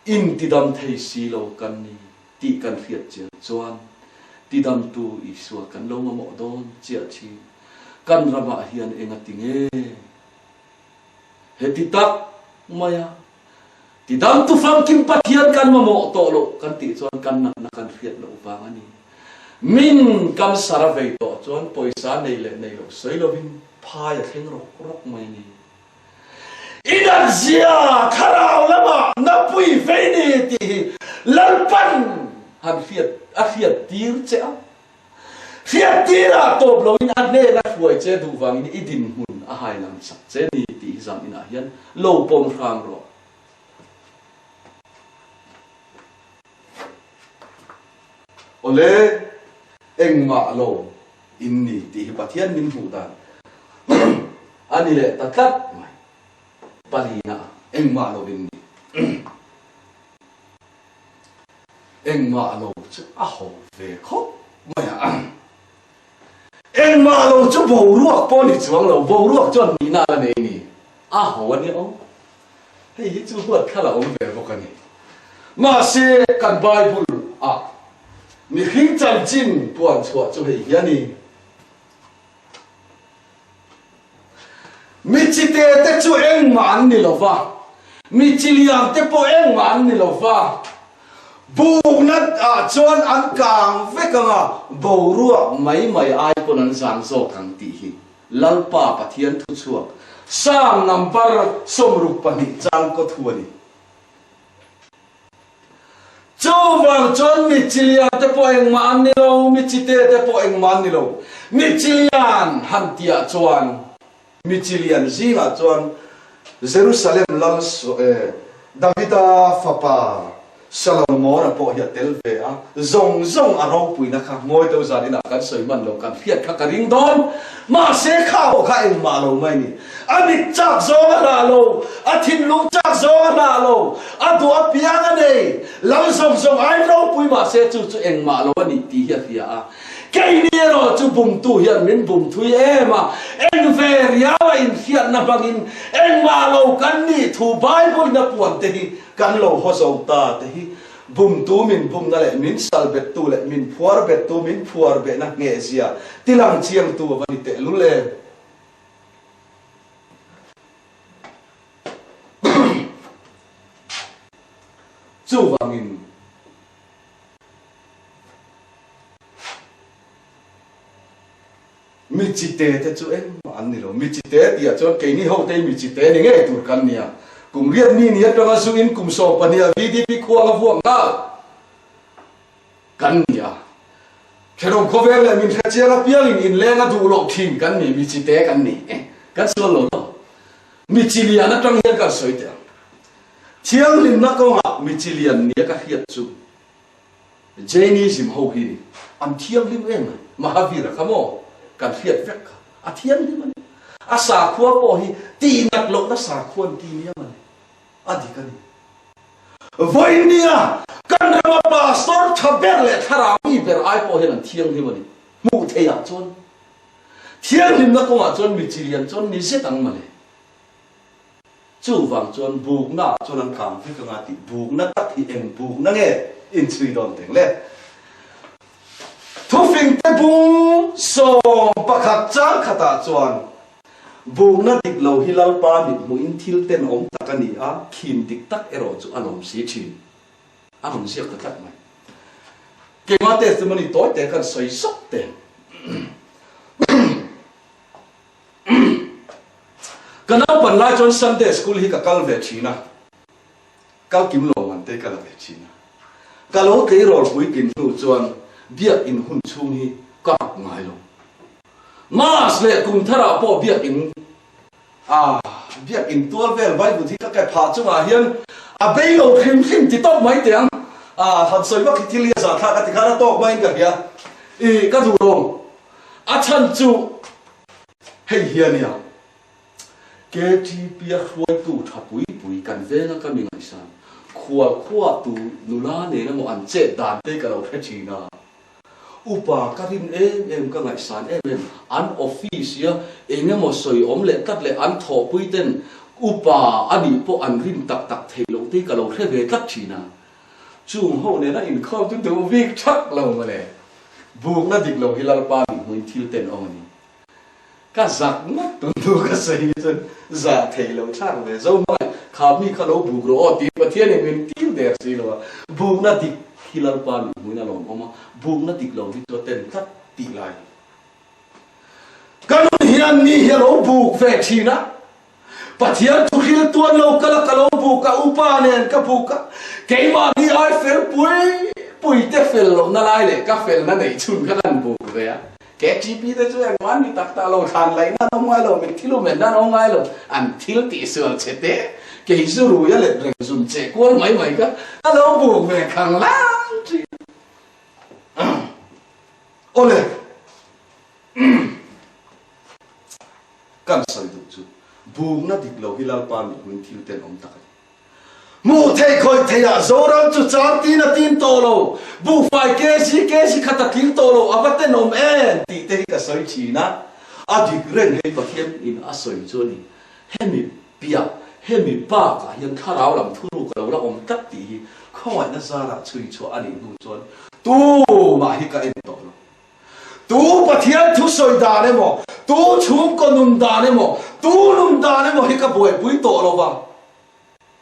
S2: intidam thei si lo kan ni tih kan hriat chian chuan tidamtu Isua kan lo mamawh dawn chiah thin. Kan ramah hian engati nge heti tak maia tidamtu famkim Pathian kan mamawh tawh loh kan tih chuan kan natna kan hriat loh vang a ni. Min kan sar a vei tawh chuan pawisa nei leh nei loh sawi lovin phai a thleng rawk rawk mai a ni. I natzia thlarau lamah napui vei ni tih hi Lalpan han hriat a hriat tir che a. Hriat tirah tawp loin a hnena hruai che duh vangin i dinhmun a hai lang chak che ni tih hi zam inah hian lo pawm hram rawh. Awle, engmah lo in ni tih hi Pathian min hmuh dan a ni leh ta tlat mai. Palina engmah lo in ni. Engmah lo chu a ho ve khawp mai a. Engmah lo chu boruak pawh ni chuang lo, boruak chuan nihna a la nei ni. A ho a nia aw. Hei hi chu huat thla la awm ve bawk a ni. Mahse kan Bible ah mihring chanchin puan chhuah chu hei hi a ni. Mi chite te chu engmah an ni lo va, mi chilian te pawh engmah an ni lo va, bukna ah chuan an kang vek ang a, boruak mai mai ai pawn an zang zawk ang tih hi Lalpa Pathian thuchhuak Psalm number 62 chang kaw thu a ni. Chuvang chuan mi chilian te pawh engmah an ni lo, mi chite te pawh engmah an ni lo. Mi chilian han tihah chuan, mi chilian zingah chuan Jerusalem lal Davida fapa Salomon-a pawh hi a tel ve a, zawng zawng a ropuina kha ngawi deuh zan inah kan sawi hman lo, kan hriat kha ka ring dawn. Mahse kha pawh kha engmah lo mai ni. A mit chak zawng a hlah lo, a thinlung chak zawng a hlah lo, a duh apiang a nei. Lal zawng zawng aiin ropui mahse chu chu engmah lo a nih tih hi a hria a. Keini erawh chu bumtu hian min bum thui em a, eng ve riau a inhriatna hmangin engmah lo kan nih thu Bible-in a puan te hi Kan lo haw zo ta te hi bumtu min bumna leh min sal bettu leh min phuar bettu min phuar behna nghehzia tilang chiangtu a va ni tehlul em. Chuvangin. Mi chite te chu engmah an ni lo. Mi chite tihah chuan keini hote hi mi chite ni ngei tur kan ni a. Kum riat mi ni atanga zuin kum 12 ah VDP khuang a vuak nghal kan ni a. Thenawm khawvel leh min hrechiang apiangin inleng a duh loh thin kan ni, mi chite kan ni. Kan sual lo lo. Mi chi lian atang hian kan sawi teh ang. Thianghlimna kawngah mi chi lian nia ka hriat chu Jainism ho hi ni an thianghlim em mai. Mahavira kha maw kan hriat vek kha a thianghlim a ni. A sakhua pawh hi tihnat lohna sakhua an ti nia mawle. A dik a ni. Vawinia kan rama pastor tha ber leh thlarau mi ber ai pawh hian an thianghlim a ni. Hmuh theihah chuan thianghlimna kawngah chuan mi chi lian chuan ni zet ang mawle. Chuvang chuan bukna ah chuan an kang vek anga tih bukna tak hi eng bukna nge inchhui dawn teng le? Thufingte bung 11 chang khatah chuan bukna dik lo hi Lalpa mithmuhin thil tenawm tak a ni a, khin dik tak erawh chu a lawm si thin. A rawn ziak ta tlat mai. Keimah testimony tawi te kan sawi zawk teng. Ka naupan lai chuan Sunday school hi ka kal ve thin a, kal kim lo man te ka la ve thin a. Ka lo tleirawl puitlin hnu chuan biakin hun chhung hi ka rak ngai lo. Mass leh kum tharah pawh biakin ah biakin tual vel vaivut hi ka ke phah chungah hian a bei lo hrim hrim ti tawp mai teh ang. Ah han sawi vak hi thil hi a zahthlak a ti khan a tawk maiin ka hria. Ih ka duh lo. A chhan chu. Hei hi a nia, KTP-a hruaitu tha pui pui kan venga ka mi ngaihsan, khual khuatu nula nen emaw an chet dan te ka lo hre thin a. Upa ka rin em em, ka ngaihsan em em, an office ia eng emaw sawi awm leh tlat leh an thawhpui ten upa a nih pawh an rin tak tak theih loh te ka lo hre ve tlat thin a. Chung ho nena inkhawm chu duh bik thak lo mawle. Bukna dik lo hi Lalpa mihmuin thil ten awm a ni. Ka zak ngawt tun hnu ka sawi hi chuan zah theih loh thlak ve zo hmangaih kha mi kha lo buk rawh aw tiin Pathianin min tir der si lo a, bukna dik hi Lalpa min hmuin a lawmawm a, bukna dik lo hi chu a ten tlat tih lai ka nun hian mi hi a lo buk ve thin a. Pathian thu hril tuan lo kal a ka lo buk a, upa nen ka buk a, keimahni ai fel pui pui te fel lohna lai leh ka felna neih chhun kha kan buk ve a. KTP te chu engmah an ni tak tak lo, thlan laihna an awm ngai lo, mitthi lumenna an awm ngai lo, an thil tihsual che te, kei zu rui a let reng zun che kual mai mai kha ka lo buk ve khang lang thin. Awle. Kan sawi duh chu bukna dik lo hi Lalpa mihmuin thil ten awm tak a ni. Hmuh theih khawih theih ah Zoram chu chang tin a tin tawh lo, buhfai kg kg khat a tling tawh lo, a va tenawm em tih te hi ka sawi thin a, a dik reng hei Pathian in a sawi chu a ni. Hemi piah, hemi bak ah hian thlarau lam thuruk a lo la awm tlat tih hi khawngaihna zarah chhui chhuah a nih hnu chuan tumah hi ka en tawh lo. Tu Pathian thu sawi dan emaw, tu chhungkaw nun dan emaw, tu nun dan emaw hi ka buaipui tawh lo va,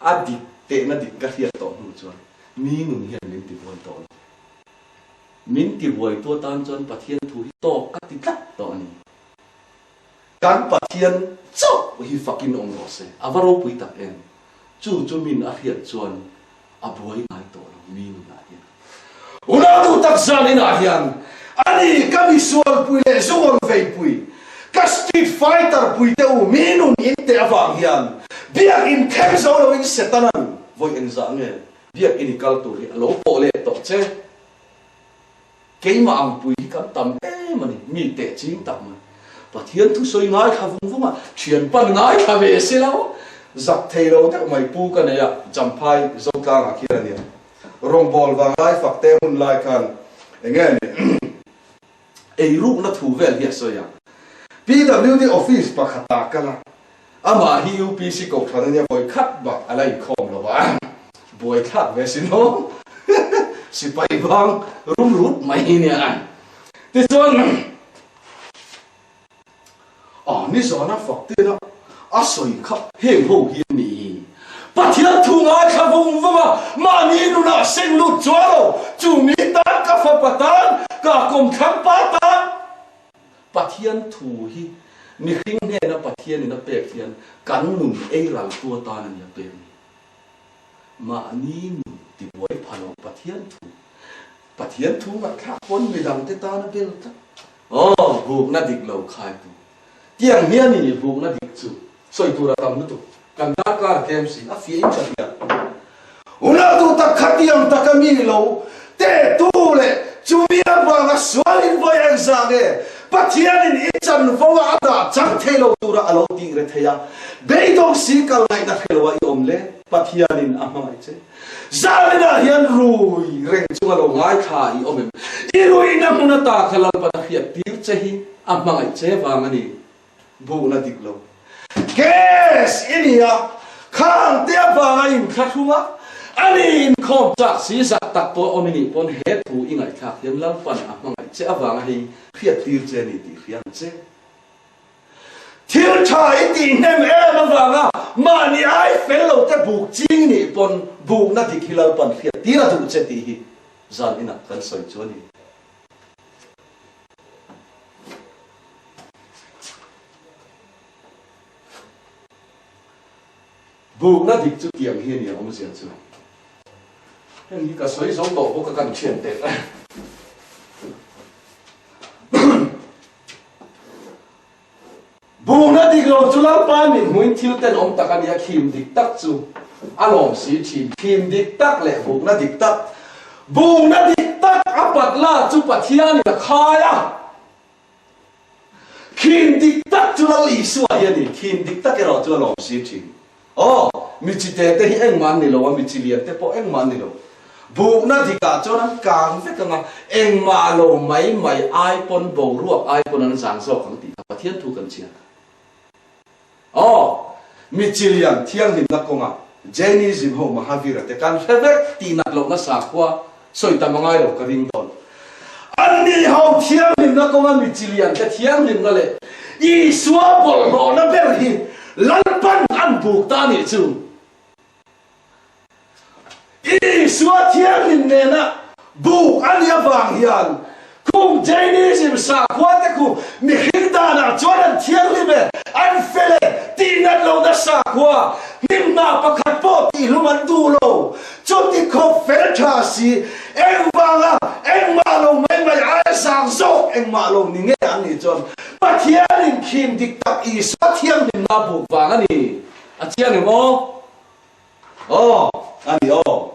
S2: a dik tehna dik ka hriat tawh hnu chuan mi nun hian min tibuai tawh lo. Min tibuaitu atan chuan Pathian thu hi tawk ka ti tlat tawh a ni. Kan Pathian chauh hi fakin awm rawh se, a va ropui tak em! Chu chu min a hriat chuan a buai ngai tawh lo mi nunah hian. Unau tak zan inah hian ani ka misualpui leh zuawl veipui, ka street fighter pui te u mi nun in teh avang hian biakin thleng zo loin Setanan vawi engzah nge biakin i kal tur hi a lo pawh leh tawh che. Keimah ang pui hi kan tam em a ni, mi teh ching tak mai. Pathian thusawi ngaithla vung vung a, thian pan ngaithla ve si lo. Zak thei lo deuh mai pu ka nei a, Champhai Zotlangah khian a nia. Rawngbâwl vanglai fak te hun lai khan eng nge ni eirukna thu vel hi a sawi a. PWD office pakhatah kal a, Amah hi UPC kohhran a nia vawi khat bak a la inkhawm lo a, buaithlak ve si no sipai bang rum rut mai hi nia. Tichuan a nizana fak tena a sawi kha heng ho hi an nih hi. Pathian thu ngaithla vung vung a, mahni nunah seng lut chuan lo, chu mi tan ka fapa tan, ka kawmthlang pa tan, Pathian thu hi mihring hnena Pathianin a pek hian kan nun ei raltu atan a ni a pek ni. Mahni nun tibuai pha lo Pathian thu. Pathian thu ngaihthlak pawn midangte tan a bel tlat. Aw, bukna dik lo khaitu. Tiang hian i bukna dik chu sawi tur a tam lutuk. Kan darkar tlem si, a fiah in ka hria. Unau tak khatiang taka mi lo tehtu leh chumi avanga sualin vawi a engzah nge Pathianin i chanvo ah a dah chang thei lo tura a lo tih re thei a, beidawng si kal ngaihna hre lo ah i awm le, Pathianin a hmangaih che. Zaninah hian rui reng chunga lo ngaithla i awm em? I ruihna hmun ata kha Lalpan a hriat tir che hi a hmangaih che vang a ni. Buhna dik lo. Gas i ni a, khang te avanga inthlahrung a, a ni inkhawm chak si zak tak pawh awm i nih pawn he thu i ngaihthlak hian Lalpan a hmangaih che avanga hei hriat tir che a ni tih hria ang che. Thil tha i tih hnem em avanga mahni ai fel lo te buk ching i nih pawn bukna dik hi Lalpan hriat tir a duh che tih hi zan inah kan sawi chu a ni. Bukna dik chu tiang hi a ni a awmzia chu. Heng hi ka sawi zo tawh bawk a kan thian teh. Bukna dik lo chu Lalpa min hmuin thil tenawm tak a nia khim dik tak chu a lawm si thin. Khim dik tak leh bukna dik tak. Bukna dik tak a patla chu Pathianin a khai a. Khin dik tak chu Lal Isua hi a ni. Khin dik tak erawh chu a lawm si thin. Aw, mi chi te te hi engmah an ni lo a, mi chi lian te pawh engmah an ni lo. Bukna dikah chuan an kang vek ang a, engmah lo mai mai ai pawn boruak ai pawn an zang zawk ang tih kha Pathian thu kan chhiat a. Aw, mi chi lian thianghlimna kawnga Jainism ho Mahavira te kan hre vek tih nat lohna sakhua sawi tam a ngai lo ka ring dawn. Anni ho thianghlimna kawnga mi chi lian te thianghlimna leh Isua bawlhhlawhna ber hi Lalpan an buk ta nih chu. Isua thianghlim nena buk a nih avang hian khung Jainism sakhua te khu mihring danah chuan an thianghlim e, an fel e tih nat lohna sakhua hlimna pakhat pawh tihhlum an duh lo. Chuti khawp fel tha si, engvanga engmah lo mai mai aia zang zawk engmah lo ni nge an nih chuan Pathianin khim dik tak Isua thianghlimna buk vang a ni. A chiang em aw? Aw, a ni aw.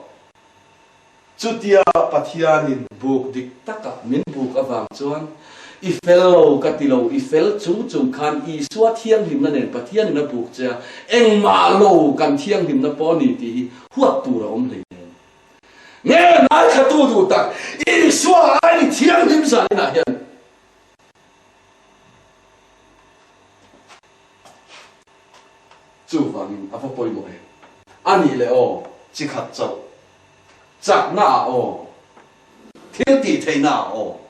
S2: Chutia Pathianin buk dik taka min buk avang chuan, I fel lo ka ti lo, i fel chung chung khan Isua thianghlimna nen Pathianin a buk che a, engmah lo kan thianghlimna pawh a ni tih hi huat tur a awm hleinem. Nge ngaithlatu duh tak, Isua ai ni thianghlim zaninah hian Chuvangin a va pawimawh em? A nih leh aw, chi khat chauh. Chakna ah aw. Thil tih theihna ah aw.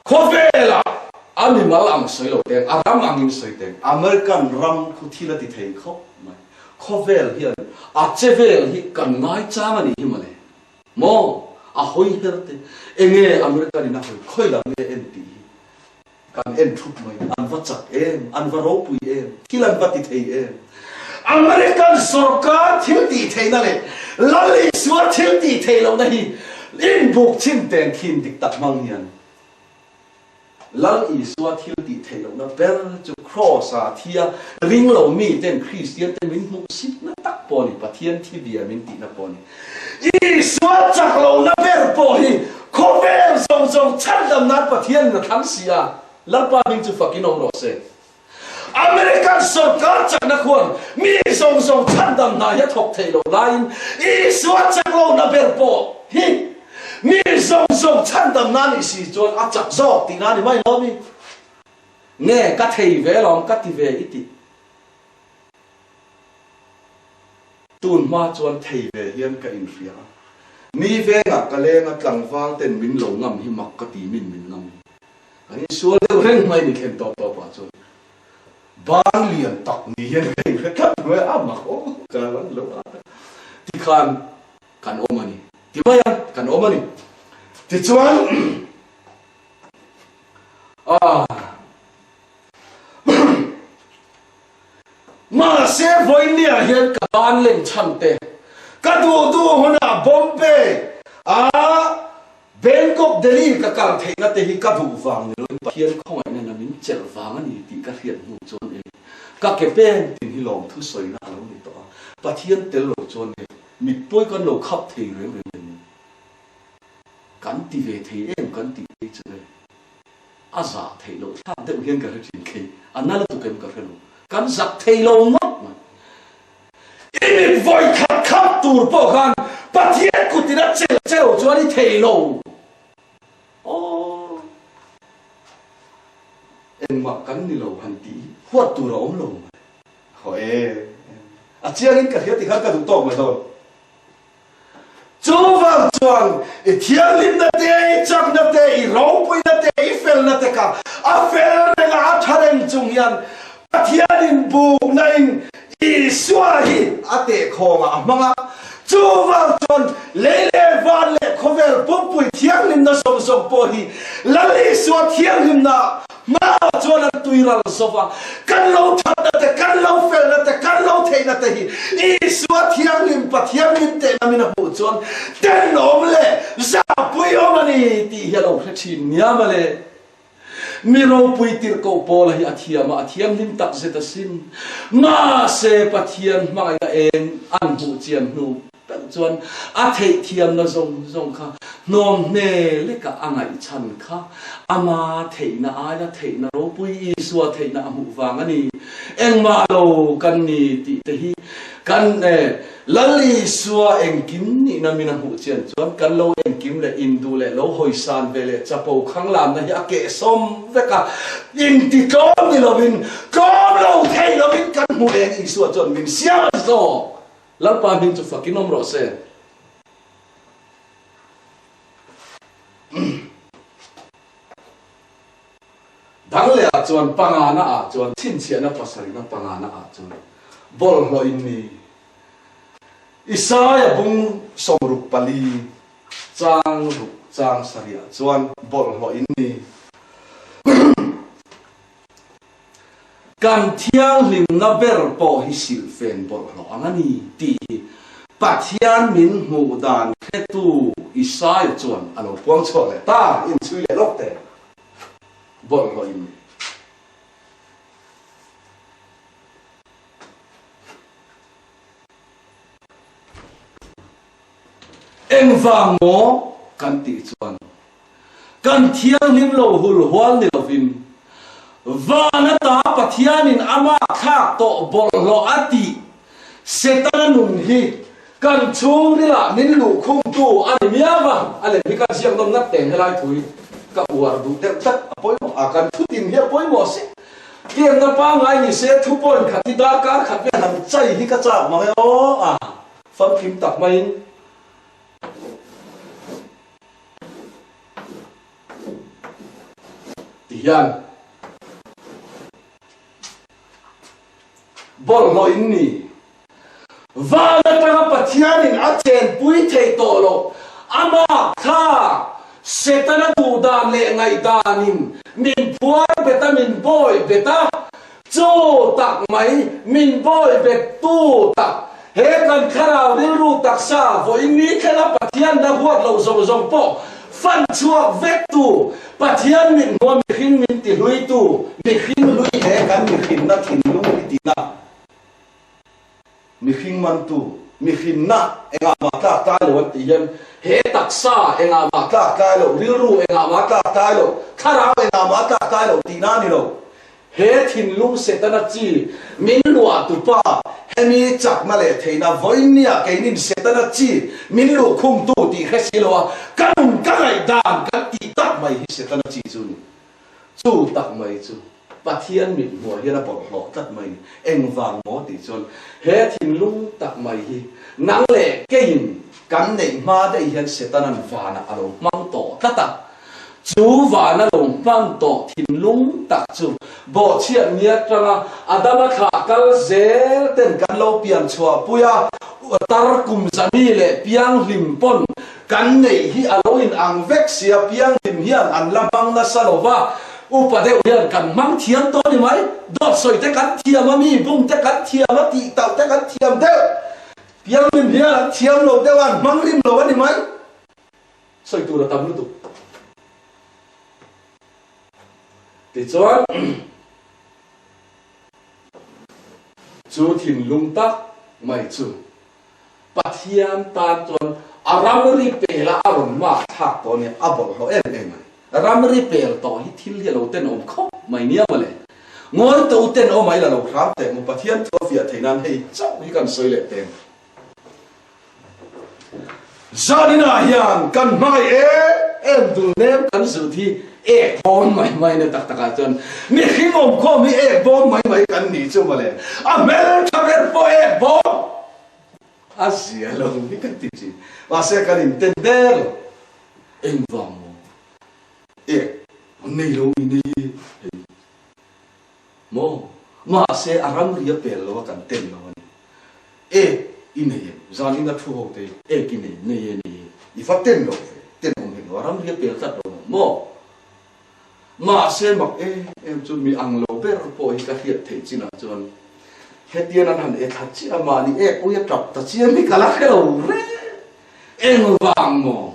S2: Khawvelah a mimal ang sawi lo teng, a ram angin sawi teng. American ram khu thil a ti thei khawp mai. Khawvel hian a che vel hi kan ngaichang a nih hi mawle. Maw? A hawi her te. Enge American in a hawi khawi lam nge en tih hi kan en thup mai. An va chak em? An va ropui em? Thil an va ti thei em? American sorkar thil tih theihna leh Lal Isua thil tih theih lohna hi inbuk chhin teng khin dik tak hmang hian Lal Isua thil tih theih lohna ber chu Kraws-a thi a ring lo miten Kristiante min hmuhsitna tak pawh a ni, Pathian thi bia min tihna pawh a ni. Isua chak lohna ber pawh hi khawvel zawng zawng chhandam nan Pathianin a thlang si a, Lalpa hming chu fakin awm rawh se. American sorkar chakna khuan mi zawng zawng chhandam hna hi a thawk theih loh laiin Isua chak lohna ber pawh hi mi zawng zawng chhandamna nih si chuan a chak zawk tihna a ni mai lo mi? Nge ka thei ve lawm ka ti ve i tih? Tun hma chuan thei ve hian ka inhria a, mi vengah ka leng a tlangval ten min lo ngam hi mak ka ti min min ngam hi. Kan insual deuh reng mai ni thlen tawp tawp ah chuan ban lian tak ni hian ka inhre tlat mai a, mak aw ka lo lo a tikhan kan awm a ni ti mai a kan awm a ni. Tichuan ah. Mahse vawinia hian ka ban leng chhan te, ka duh duh hunah Bombay a Bangkok Delhi ka kal theihna te hi ka duh vang ni loin Pathian khawngaihna na min chelh vang a ni tih ka hriat hnu chuan e ka ke peng tin hi lawmthu sawina a lo ni tawh a, Pathian tel lo chuan e mit pawi kan lo khap thei reng reng lo ni. Kan ti ve thei em kan tih phei chu e. A zah theih loh thlak deuh hian ka hre thin khi. A na lutuk em ka hre lo. Kan zak thei lo ngawt mai. I mit vawi khat khap tur pawh khan Pathian kutin a chelh che lo chuan i thei lo. Aw. Engmah kan ni lo han tih hi huat tur a awm lo mai. Haw e. A chiangin ka hria ti khan ka duh tawk mai dawn. Chuvang chuan i thianghlimna te, i chakna te, i ropuina te, i felna te kha a fel reng a, a tha reng chung hian Pathianin bukna in Isua hi a tehkhawngah a hmang a. Chuvang chuan lei leh van leh khawvel pumpui thianghlimna zawng zawng pawh hi Lal Isua thianghlimna Hma chuan an tui ral zo va, kan lo thatna te, kan lo felna te, kan lo theihna te hi Isua Thianghlim Pathian min tehna min a hmuh chuan tenawm leh zahpuiawm a ni tih hi a lo hre thin nia mawle. Mi ropui tirhkoh Paula hi a thiam a, a thianghlim tak zet asin. Mahse Pathian hmangaihna eng an hmuh chian hnu Peuh chuan a theihthiamna zawng zawng kha. Hnawm hne leka a ngaihchhan kha ama theihna aia theihna ropui Isua theihna a hmuh vang a ni. Engmah lo kan ni tih te hi kan Lal Isua engkim nihna min a hmuh chian chuan kan lo engkim leh induh leh lo hawisan ve leh chapo khanglanna hi a kehsawm vek a, intitlawm ni lovin tlawm lo thei lovin kan hmuh eng Isua chuan min siam a ni zawk. Lalpa hming chu fakin awm rawh se. Dang leh ah chuan pangana ah chuan chhinchhiahna pasarihna pangana ah chuan bawlhhlawh in ni. Isaia bung 64 chang ruk chang sarih ah chuan bawlhhlawh in ni. Kan thianghlimna ber pawh hi silhfen bawlhhlawh ang a ni tih hi Pathian min hmuh dan hretu Isaia chuan a lo puang chhuak leh ta, inchhui leh lawk teh bawlhhlawh in ni. Engvang maw kan tih chuan Kan thianghlim lo hul hual ni lovin, van ata Pathianin amah thlak tawh bawlhhlawh a tih Setana nun hi kan chhungrilah min luhkhungtu a ni miau a, a lem hi ka ziak nawm ngat teng helai thu hi ka uar duh deuh tlat, a pawimawh a, kan thutin hi a pawimawh si. Biakna pangngai ni se thu point khat hi darkar khat vel han chai hi ka chak mang e aw, a famkim tak maiin. Ti hian bawlhhlawh in ni. Van atanga Pathianin a chenpui thei tawh loh, amah kha Setana duhdan leh ngaihdanin min phuar bet a, min bawi bet a, Chu tak mai min bawi bet tu tak, he kan thlarau rilru taksa vawiin ni thlenga Pathian la huat loh zawng zawng pawh fan chhuak vek tu, Pathian mit hmua mihring min ti hlui tu, mihring hlui he kan mihrinna thinlung hi tina mihring mantu, mihrinna engah mah tlak tlai lo an tih hian he taksa engah mah tlak tlai lo, rilru engah mah tlak tlai lo, thlarau engah mah tlak tlai lo tihna a ni lo. He thinlung Setana chi min luah tupa, hemi chakna leh theihna vawiinnia keinin Setana chi min luhkhumtu tih hre si lo a, ka nun ka ngaihdan kan tih tak mai hi Setana chi chu ni. Chu tak mai chu Pathian mit hmuah hian a bawlhhlawh tlat mai ni. Engvang maw tih chuan he thinlung tak mai hi nang leh keiin kan neih hma daih hian Setana'n vanah a lo hmang tawh tlat a. Chu vana lo hman tawh thinlung tak chu bawhchhiat ni atanga Adama thlah kal zel ten kan lo pian chhuah pui a, tar kum zami leh pianghlim pawn kan neih hi a lo in ang vek sia, pianghlim hian an la hmang nasa lo va, upa deuh hian kan hmang thiam tawh ni mai, dawt sawi te kan thiam a, mi bum te kan thiam a, tih tauh te kan thiam deuh, pianghlim hian an thiam lo deuh a, an hmang rim lo a ni mai. Sawi tur a tam lutuk. Tichuan, chu thinlung tak mai chu Pathian tan chuan a ramri pela a rawn mak thlak tawh a nia, a bawlhhlawh em em a ni. Ramri pel tawh hi thil hi a lo tenawm khawp mai nia mawle. Ngawi tawh u tenawm a ila lo hram teh maw Pathian thu a fiah theih nan hei chauh hi kan sawi leh teng. Zaninah hian kan hmangaih em em dul nem kan zut hi ek bawm mai mai na tak takah chuan mihring awmkhawm hi ek bawm mai mai kan nih chu mawle a hmeltha ber pawh ek bawm a zia lo hi kan ti thin mahse kan inten der lo engvang maw ek an nei lo mi nei hei Maw? Mahse, a ramri a pel lo a, kan ten lo a ni. Ek i nei em? Zanin a thu ho te, ek i nei em? Nei e, nei e. I va ten lo ve, ten awm hek lo, a ramri a pel tlat lo maw? Maw? Mahse, mak em em chu mi ang lo ber pawh hi ka hriat theih chinah chuan hetian an han e thla chiah a, mahni ek ui a tap ta chiam hi ka la hre lo reng. Engvang maw?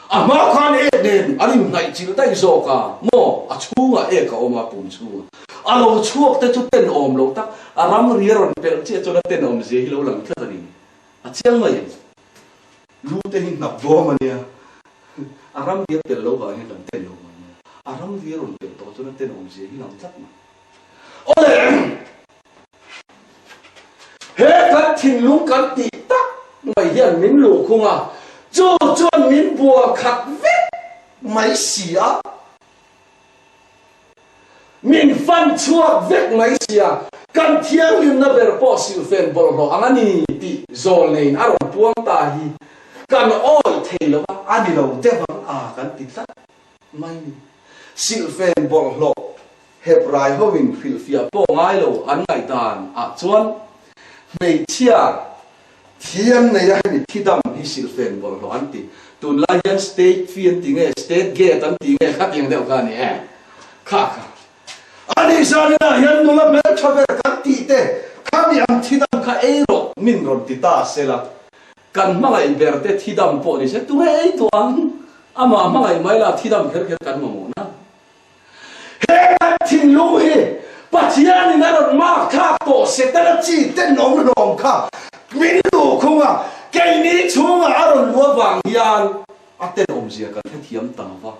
S2: A hma khan ek nen an inhnaih chilh daih zawk a, maw? A chhungah ek a awm a, pum chhungah. A lo chhuak te chu tenawm lo tak, a ramri a rawn pelh chiah chuan a tenawm zia hi lo lang tlat a ni. A chiang mai em? Lu te hi hnap bawm a nia. A ram vial tel lo vang hian kan ten lo mai mai a. A ram vial rawn tel tawh chuan a tenawmzia hi lang tlat mai. Awle! He kan thinlung kan tih tak mai hian min luhkhung a, chu chuan min bual khat vek mai si a. Min fan chhuak vek mai sia, kan thianghlimna ber pawh silhfen bawlhhlawh ang a ni tih zawlneiin a rawn puang ta hi kan awih thei lo a, a ni lo deuh ang a kan ti tlat mai ni. Silhfen bawlhhlawh Hebrai hoin hrilhfiah pawh ngai lo an ngaihdan ah chuan hmeichhia Thiam nei a hemi thidam hi silhfen bawlhhlawh an ti. Tunlai hian state fee an ti nge, state gate an ti nge khatiang deuh kha a ni e. Kha kha. A nih zaninah hian nula hmeltha ber kan tih te khami ang thidam kha ei rawh min rawn ti ta sela. Kan hmangaih ber te thidam pawh ni se tunge ei duh ang? Amah hmangaih mai la thidam kher kher kan mamawh na. He kan thinlung hi Pathianin a rawn mark thlak tawh Setana chi tenawm hlawm kha min luhkhung a, keini chhungah a rawn luah vang hian a tenawmzia kan hrethiam ta lo va,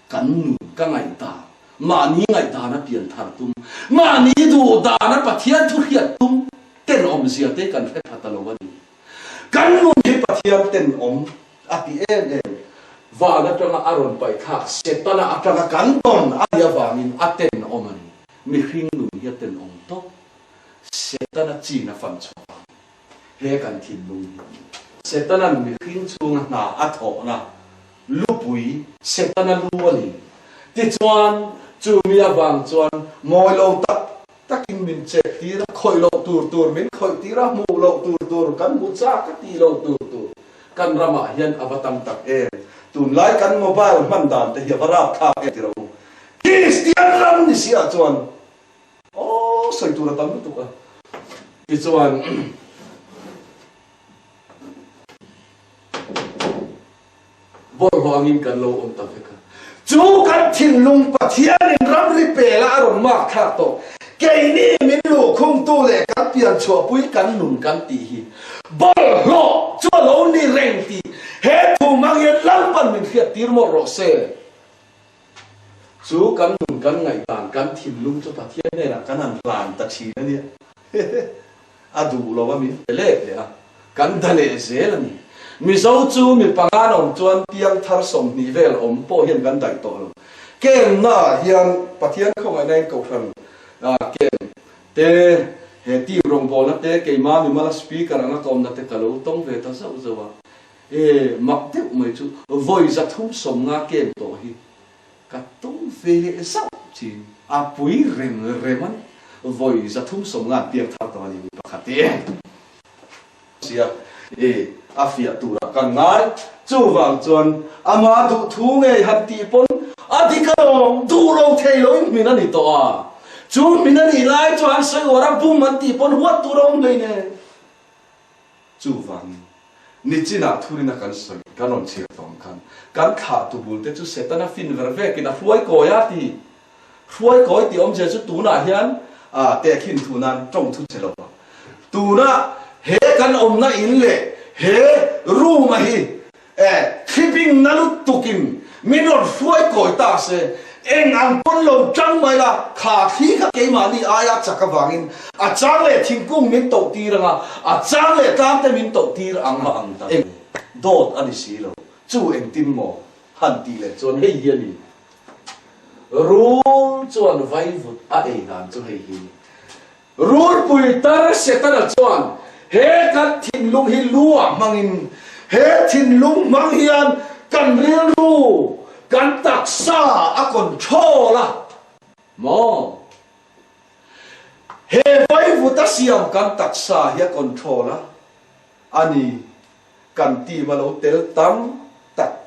S2: kan nun ka ngaihdan, mahni ngaihdana pian thar tum, mahni duh dana Pathian thu hriat tum tenawmzia te kan hre pha ta lo a ni. Kan nun hi Pathian tenawm a ti em em. Van atanga a rawn paih thlak Setana atanga kan tawn a nih avangin a tenawm a ni. Mihring nun hi a tenawm tawp. Setana chin a fan chhuak ang. He kan thinlung hi Setana'n mihring chhunga hna a thawhna lupui Setana lu a ni. Tichuan, chumi avang chuan mawi lo tak takin min chet tir a, khawih loh tur tur min khawih tir a, hmuh loh tur tur kan hmu chak a tih loh tur tur kan ramah hian a va tam tak em. Tunlai kan mobile hman dan te hi a va rapthlak em ti rawh u. Kristian ram ni si ah chuan aw sawi tur a tam lutuk a. Tichuan. Bawlhhlawh angin kan lo awm ta vek a. Chu kan thinlung Pathianin ramri pela a rawn mark thlak tawh. Keini min luhkhungtu leh kan pianchhuahpui kan nun kan tih hi bawlhhlawh chu a lo ni reng tih he thu hmang hian Lalpan min hriattir mawlh rawh se. Chu kan nun kan ngaihdan kan thinlung chu Pathian hnenah kan han hlan ta thin a nia. A duh lo a min pe let leh a, kan da leh zel a ni. Mizo chu mi pangan awm chuan piang thar 20 vel awm pawh hian kan daih tawh lo. Kem naah hian Pathian khawngaihna in Kohhran kem te, he team rawngbawlna te, keima mimala speaker anga ka awmna te ka lo tawng ve ta zauh zauh a. E, mak deuh mai chu vawi 350 kem tawh hi Ka tum ve leh zauh chin a pui rem rem a ni. Vawi 350 an piang thar tawh a ni mi pakhat i. Sia i a fiah turah kan ngai. Chuvang chuan ama duh thu ngei han tih pawn a dik alawm duh lo thei loin hmin a ni tawh a. Chu hmin a nih lai chuan sawi uar a bum an tih pawn huat tur a awm hleinem. Chuvangin, nichinah thurina kan sawi, kan rawn chhiar tawh ang khan, kan thlah tubul te chu Setana fin ver vekin a hruai kawi a ti. Hruai kawi tih awmzia chu tunah hian tehkhin thu nan tawng thu che lo va. Tuna he kan awmna in leh he room a hi Eh, thliping na lutukin min rawn hruai kawi ta se, eng ang pawn lo tang mai la, kha thli kha keimahni aia chak avangin a chang leh thingkung min toh tir ang a, a chang leh tlang te min toh tir ang a, eng dawt a ni si lo, chu engtin maw han tih leh chuan hei hi a ni. Rul chuan vaivut a ei dan chu hei hi a ni. Rulpui tar Setana chuan he kan thinlung hi lu ah hmangin, he thinlung hmang hian kan rilru, kan taksa a control a maw? He vaivuta siam kan taksa hi a control a, a ni kan team a lo tel tam tak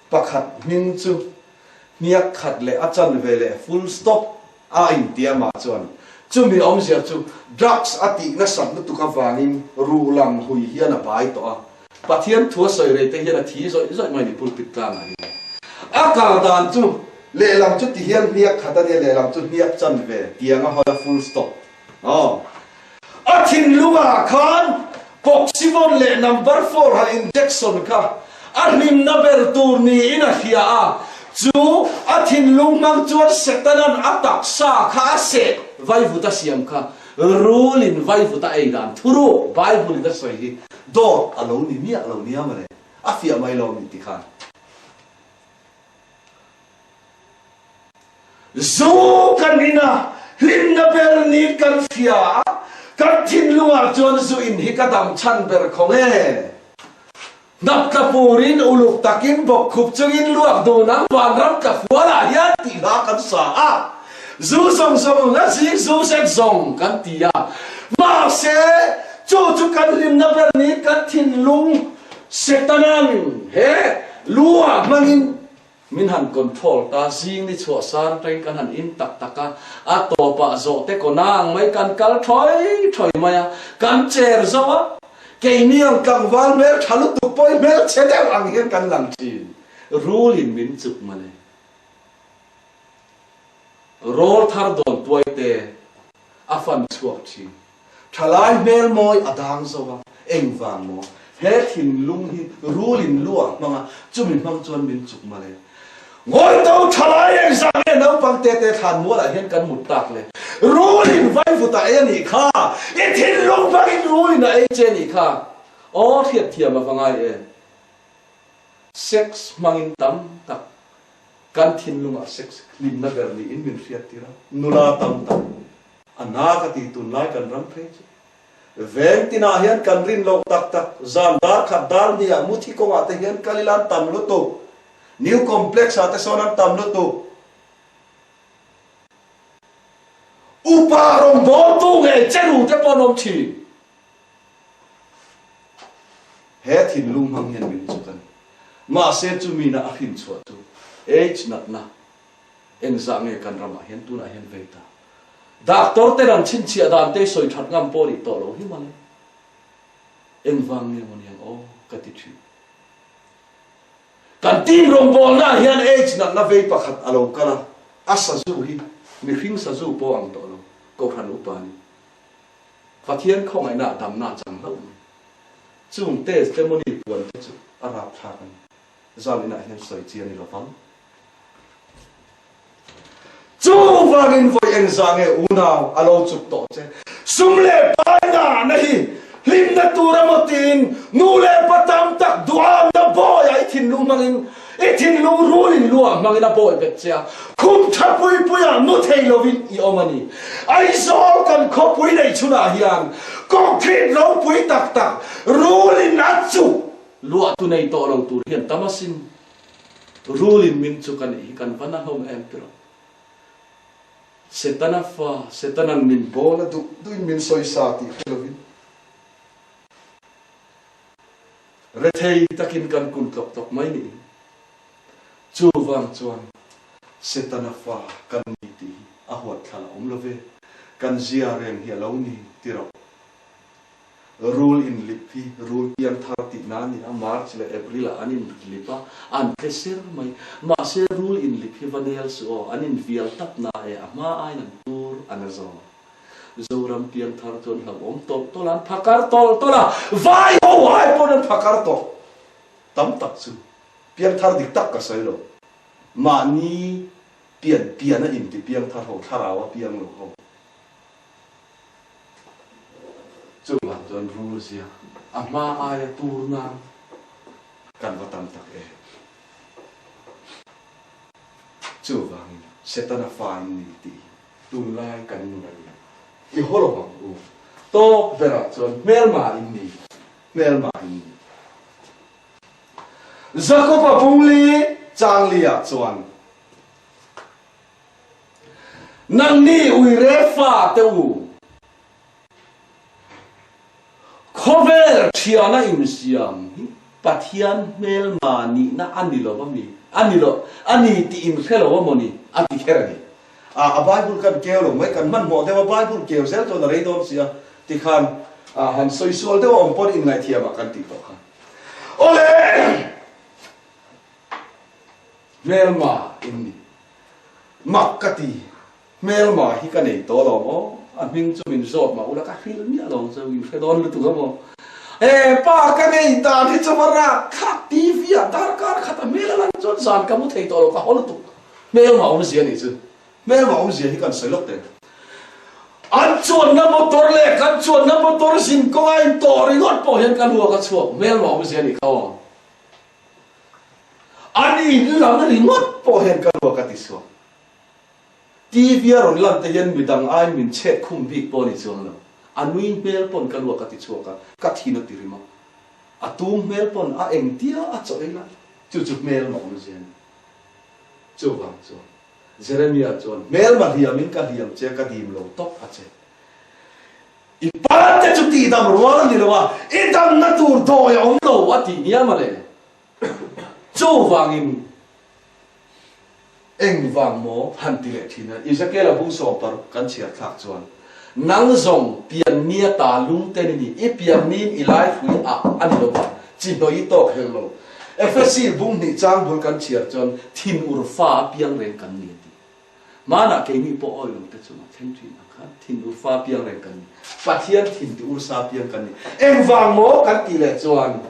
S2: Pakhat hming chu hniak khat leh a chanve leh full stop a intiamah chuan chumi awmzia chu drugs a tih nasat lutuk avangin ruh lam hui hian a bai tawh a. Pathian thu a sawi rei te hian a thi zawih zawih mai ni pulpit tlangah hian. A kal dan chu lehlam chu ti hian hniak khat a nia lehlam chu hniak chanve tiang a hawi a full stop. Aw. A thinlungah khan Poxyvon leh number four han injection kha. A hlimna ber tur niin a hria a, chu a thinlung hmang chuan Setanan a taksa kha a seh vaivut a siam kha rulin vaivut a ei dan thuruk Bible in a sawi hi dawt a lo ni miah lo nia mawle, a fiah mai lo min ti khan. Zu kan in a, hlimna ber niin kan hria a, kan thinlungah chuan zu in hi ka dam chhan ber khaw nge? Hnap tla purin uluk takin bawkkhup chungin luak dun ang vanram tla fualah hian tih hla kan sa a, zu zawng zawng a zing zu zet zawng kan ti a, mahse chu chu kan hlimna ber niin kan thinlung Setanan he lu ah hmangin Min han control ta, zing ni chhuah sar atangin kan han in tak tak a, a tawpah zawh te kawna ang mai kan kal thawi thawi mai a, kan cher zo a, keini ang tlangval hmel tha lutuk pawhin hmel chhe deuh ang hian kan lang thin, rulin min chuk mawle. Rawl thar dawn tuai te a fan chhuak thin. Thalai hmel mawi a dang zo a, engvang maw? He thinlung hi rulin lu ah hmang a, chumi hmang chuan min chuk mawle. Ngawito thalai engzah nge naupang te te thlan mualah hian kan mut tak le? Rulin vaivut a ei a nih kha, i thinlung hmangin rulin a ei che a nih kha. Aw hriatthiam a va ngai em? Sex hmangin tam tak kan thinlungah sex hlimna ber niin min hriattir a, nula tam tak A na ka ti tunlai kan ram phei chu. Veng tinah hian kan rin loh tak tak, zan dar khat dar hnih ah muthi kawngah te hian kal ila an tam lutuk. New complex ah te sawn an tam lutuk. Upa rawngbawltu ngei cheru te pawh an awm thin. He thinlung hmang hian min chuk a ni. Mahse chumi na a hrinchhuah chu AIDS natna Engzah nge kan ramah hian tunah hian vei ta? Doctor ten an chhinchhiah dan te sawi that ngam pawh nih tawh lo hi mawle. Engvang nge maw niang aw ka ti thin. Kan team rawngbawlna ah hian AIDS natna vei pakhat a lo kal a, a sazu hi mihring sazu pawh ang tawh lo, Kohhran upa a ni. Pathian khawngaihna ah damna a chang hlauh mai. Chung testimony puan te chu a rapthlak a ni. Zan inah hian sawi chi a ni lovang. Chuvangin vawi engzah nge unau a lo chuk tawh che? Sum leh pai ngahna hi hlimna tur emaw tiin nu leh pa tam tak duhamna bawiah i thinlung hmangin, i thinlung rulin luah hmangin a bawi bet che a, khum tha pui puiah mu thei lovin i awm a ni. Aizawl kan khawpui neih chhunah hian concrete ropui tak tak rulin a chuk luah tu nei tawh lo tur hian tam asin. Rulin min chu ka nih hi kan va na hlawm em tirh. Setana fa, Setanan min bawl a duh duhin min sawisa tih hre lovin rethei takin kan kun tlawk tlawk mai niin chuvang chuan Setana fa kan ni tih hi a huatthlal a awm lo ve, kan zia reng hi a lo ni tirh. Rul inlip hi rul piangthar tihna a ni a, March leh April ah an inlip a, an tle ser mai. Mahse rul inlip hi va nel suh aw, an invial tap na e, a hma aiin an tur a na zawk. Zoram piangthar chu an hlauhawm tawlh tawlh a, an phakar tawlh tawlh a, vai ho ai pawn an phakar tawh tam tak chu. Piangthar dik tak ka sawi lo, mahni pian pian a inti piangthar ho, thlarau a piang lo ho. Chuvang chuan rul zia a hma aia tur nan kan va tam tak em? Chuvangin Setana fa in ni tih hi tunlai kan nun a ni. I haw lo ang u. Tawp berah chuan hmelma in ni, hmelma in ni. Jakoba bungli changli-ah chuan. Nangni uire fa te u, khawvel thiana insiam hi Pathian hmelma nihna a ni lo ami? A ni lo, a ni tih in hre lo amaw ni? A ti kher a ni. A, a Bible kan keu lo mai, kan hmanhmawh deuh a, Bible keu zel chuan a rei dawn si a, tikhan a han sawi sual deuh a awm pawn inngaihthiamah kan tih tawh kha. Awle! Hmelma in ni. Mak ka ti. Hmelma hi ka nei tawh lo maw? A hming chu min zawt mah ula ka hrilh miah lo chu in hre dawn lutuk a maw? He pa ka ngei dan hi chu va rak thlak TV ah darkar khat a hmel a lan chuan zan ka mu thei tawh lo ka haw lutuk. Hmelma awmzia nih chu.
S1: Hmelma awmzia hi kan sawi lawk teh.
S2: An chuanna motor leh kan chuanna motor zin kawnga intawh ringawt pawh hian ka luak a chhuak. Hmelma awmzia nih kha aw.
S1: An in lam ringawt pawh hian ka luak a ti chhuak.
S2: TV a rawn lan te hian midang aiin min chhet khum bik pawh a ni chuang lo. A nui hmel pawn ka luak a ti chhuak a, ka thin a ti rim a. A tum hmel pawn a engtia a chaw ei lai chu chu hmelma awmzia a ni. Chuvang chuan Jeremia chuan hmelma hliamin ka hliam che ka dim lo tawp a che. I pa te chu tihdam rual a ni lo a, i damna tur dawi a awm lo a tih nia mawle. Chuvangin engvang maw han ti leh thin a, Ezekiel-a bung 60 kan chhiar thlak chuan, Nang zawng piannia ta lungten i ni, i pianniin i laihrui ah a ni lo va, chi hnawih i tawk hel lo. Efesi bung hnih chang bul kan chhiar chuan thinur fa a piang reng kan ni a ti. Hmanah keini pawh awi lo te chungah thleng thin ang khan thinur fa piang reng kan ni. Pathian thin ti ursa piang kan ni. Engvang maw kan tih leh chuan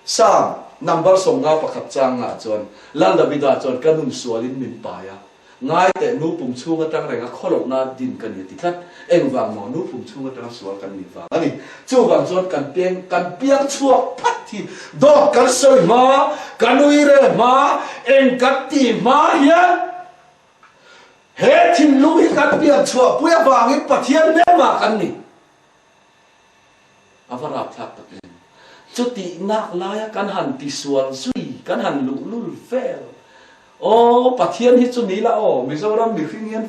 S2: Psalm number 51 changah chuan Lal Davida chuan ka nun sualin min pai a, ngai teh nu pum chhung atang renga khawlohna din ka ni a ti tlat. Engvang maw nu pum chhung atanga sual kan nih vang a ni. Chuvang chuan kan peng kan piang chhuak phat hi dawt kan sawi hma, kan uire hma, eng kan tih hma hian He thinlung hi kan pian chhuahpui avangin Pathian hmelmah kan ni. A va rapthlak tak em! Chutih nak laia kan han tisual zui, kan han luhlul vel. Aw, Pathian hi chu ni la aw, Mizoram mihring hian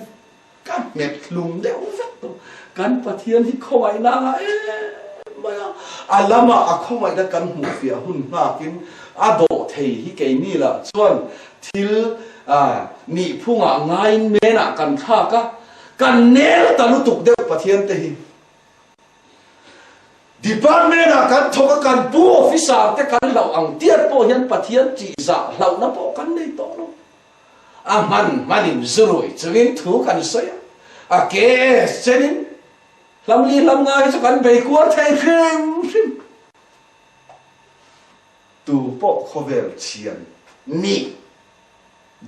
S2: ka nghet hlum deuh vek tawh. Kan Pathian hi khawngaihna a ngah em mai a, a lamah a khawngaihna kan hmuhfiah hun nghakin a dawh thei hi keini lah chuan Thil nihphungah ngaiin menah kan thlak a, kan nel ta lutuk
S1: deuh Pathian te hi.
S2: Department ah kan thawk a, kan pu officer te kan hlauh ang tiat pawh hian Pathian tihzah hlauhna pawh kan nei tawh lo. A hman hmanin zurui chungin thu kan sawi a, a KS chenin hlamli hlam ngai hi chu kan bei kual thei hrim hrim.
S1: Tu pawh khawvel thian nih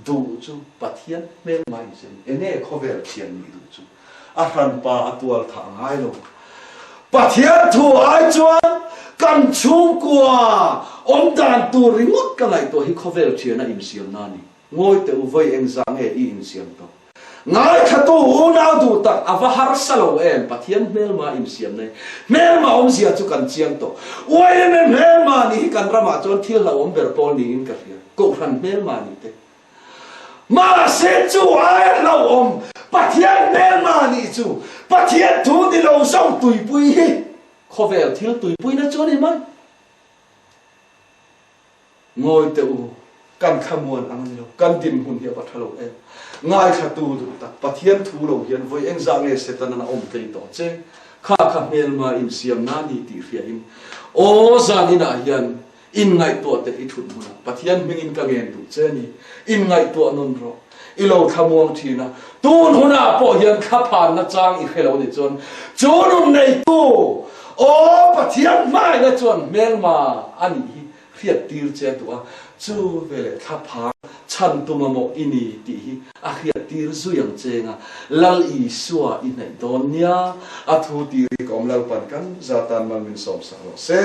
S2: duh chu Pathian hmel mai zen.
S1: Enge khawvel thian nih duh chu? A hranpa a tual thah ngai lo.
S2: Pathian thu ai chuan kan chhungkua awm dan tur ringawt ka ngaihtuah hi khawvel thiana insiamna a ni. Ngawi teh u, vawi engzah nge i insiam tawh? Ngaithlatu unau duh tak a va harsa lo em? Pathian hmelma insiamna hi hmelma awmzia chu kan chiang tawh. Uaime hmelma nih hi kan ramah chuan thil hlauhawm ber pawl niin ka hria. Kohhran hmelma nih te. Mahse chu aia hlauhawm Pathian hmelma nih chu Pathian thu ni lo zo tuipui hi khawvel thil tuipuina chu a ni mai. Ngawi teh u, kan thlamuan ang a ni lo, kan dinhmun hi a va tha lo em. Ngaithlatu duh tak, Pathian thu lo hian vawi engzah nge Setanan a awm tlei tawh che? Kha kha hmelma insiamna ni tih hriain, aw zan inah hian inngaihtuah teh i thut hmunah Pathian hmingin ka ngen duh che ni, inngaihtuah nawn rawh. I lo thlamuang thin a, tun hunah pawh hian thlaphanna chang i hre lo ni chuan chu nun neitu, aw Pathian hmaina chuan hmelma a nih hi hriattir che a duh a, chu veleh thlaphang chhan tum a maw i ni tih hi a hriattir zui ang cheng a, Lal Isua i hnaih dawn nia,
S1: a thu tir hi ka awm Lalpan kan za tan mal min sawmsak rawh se.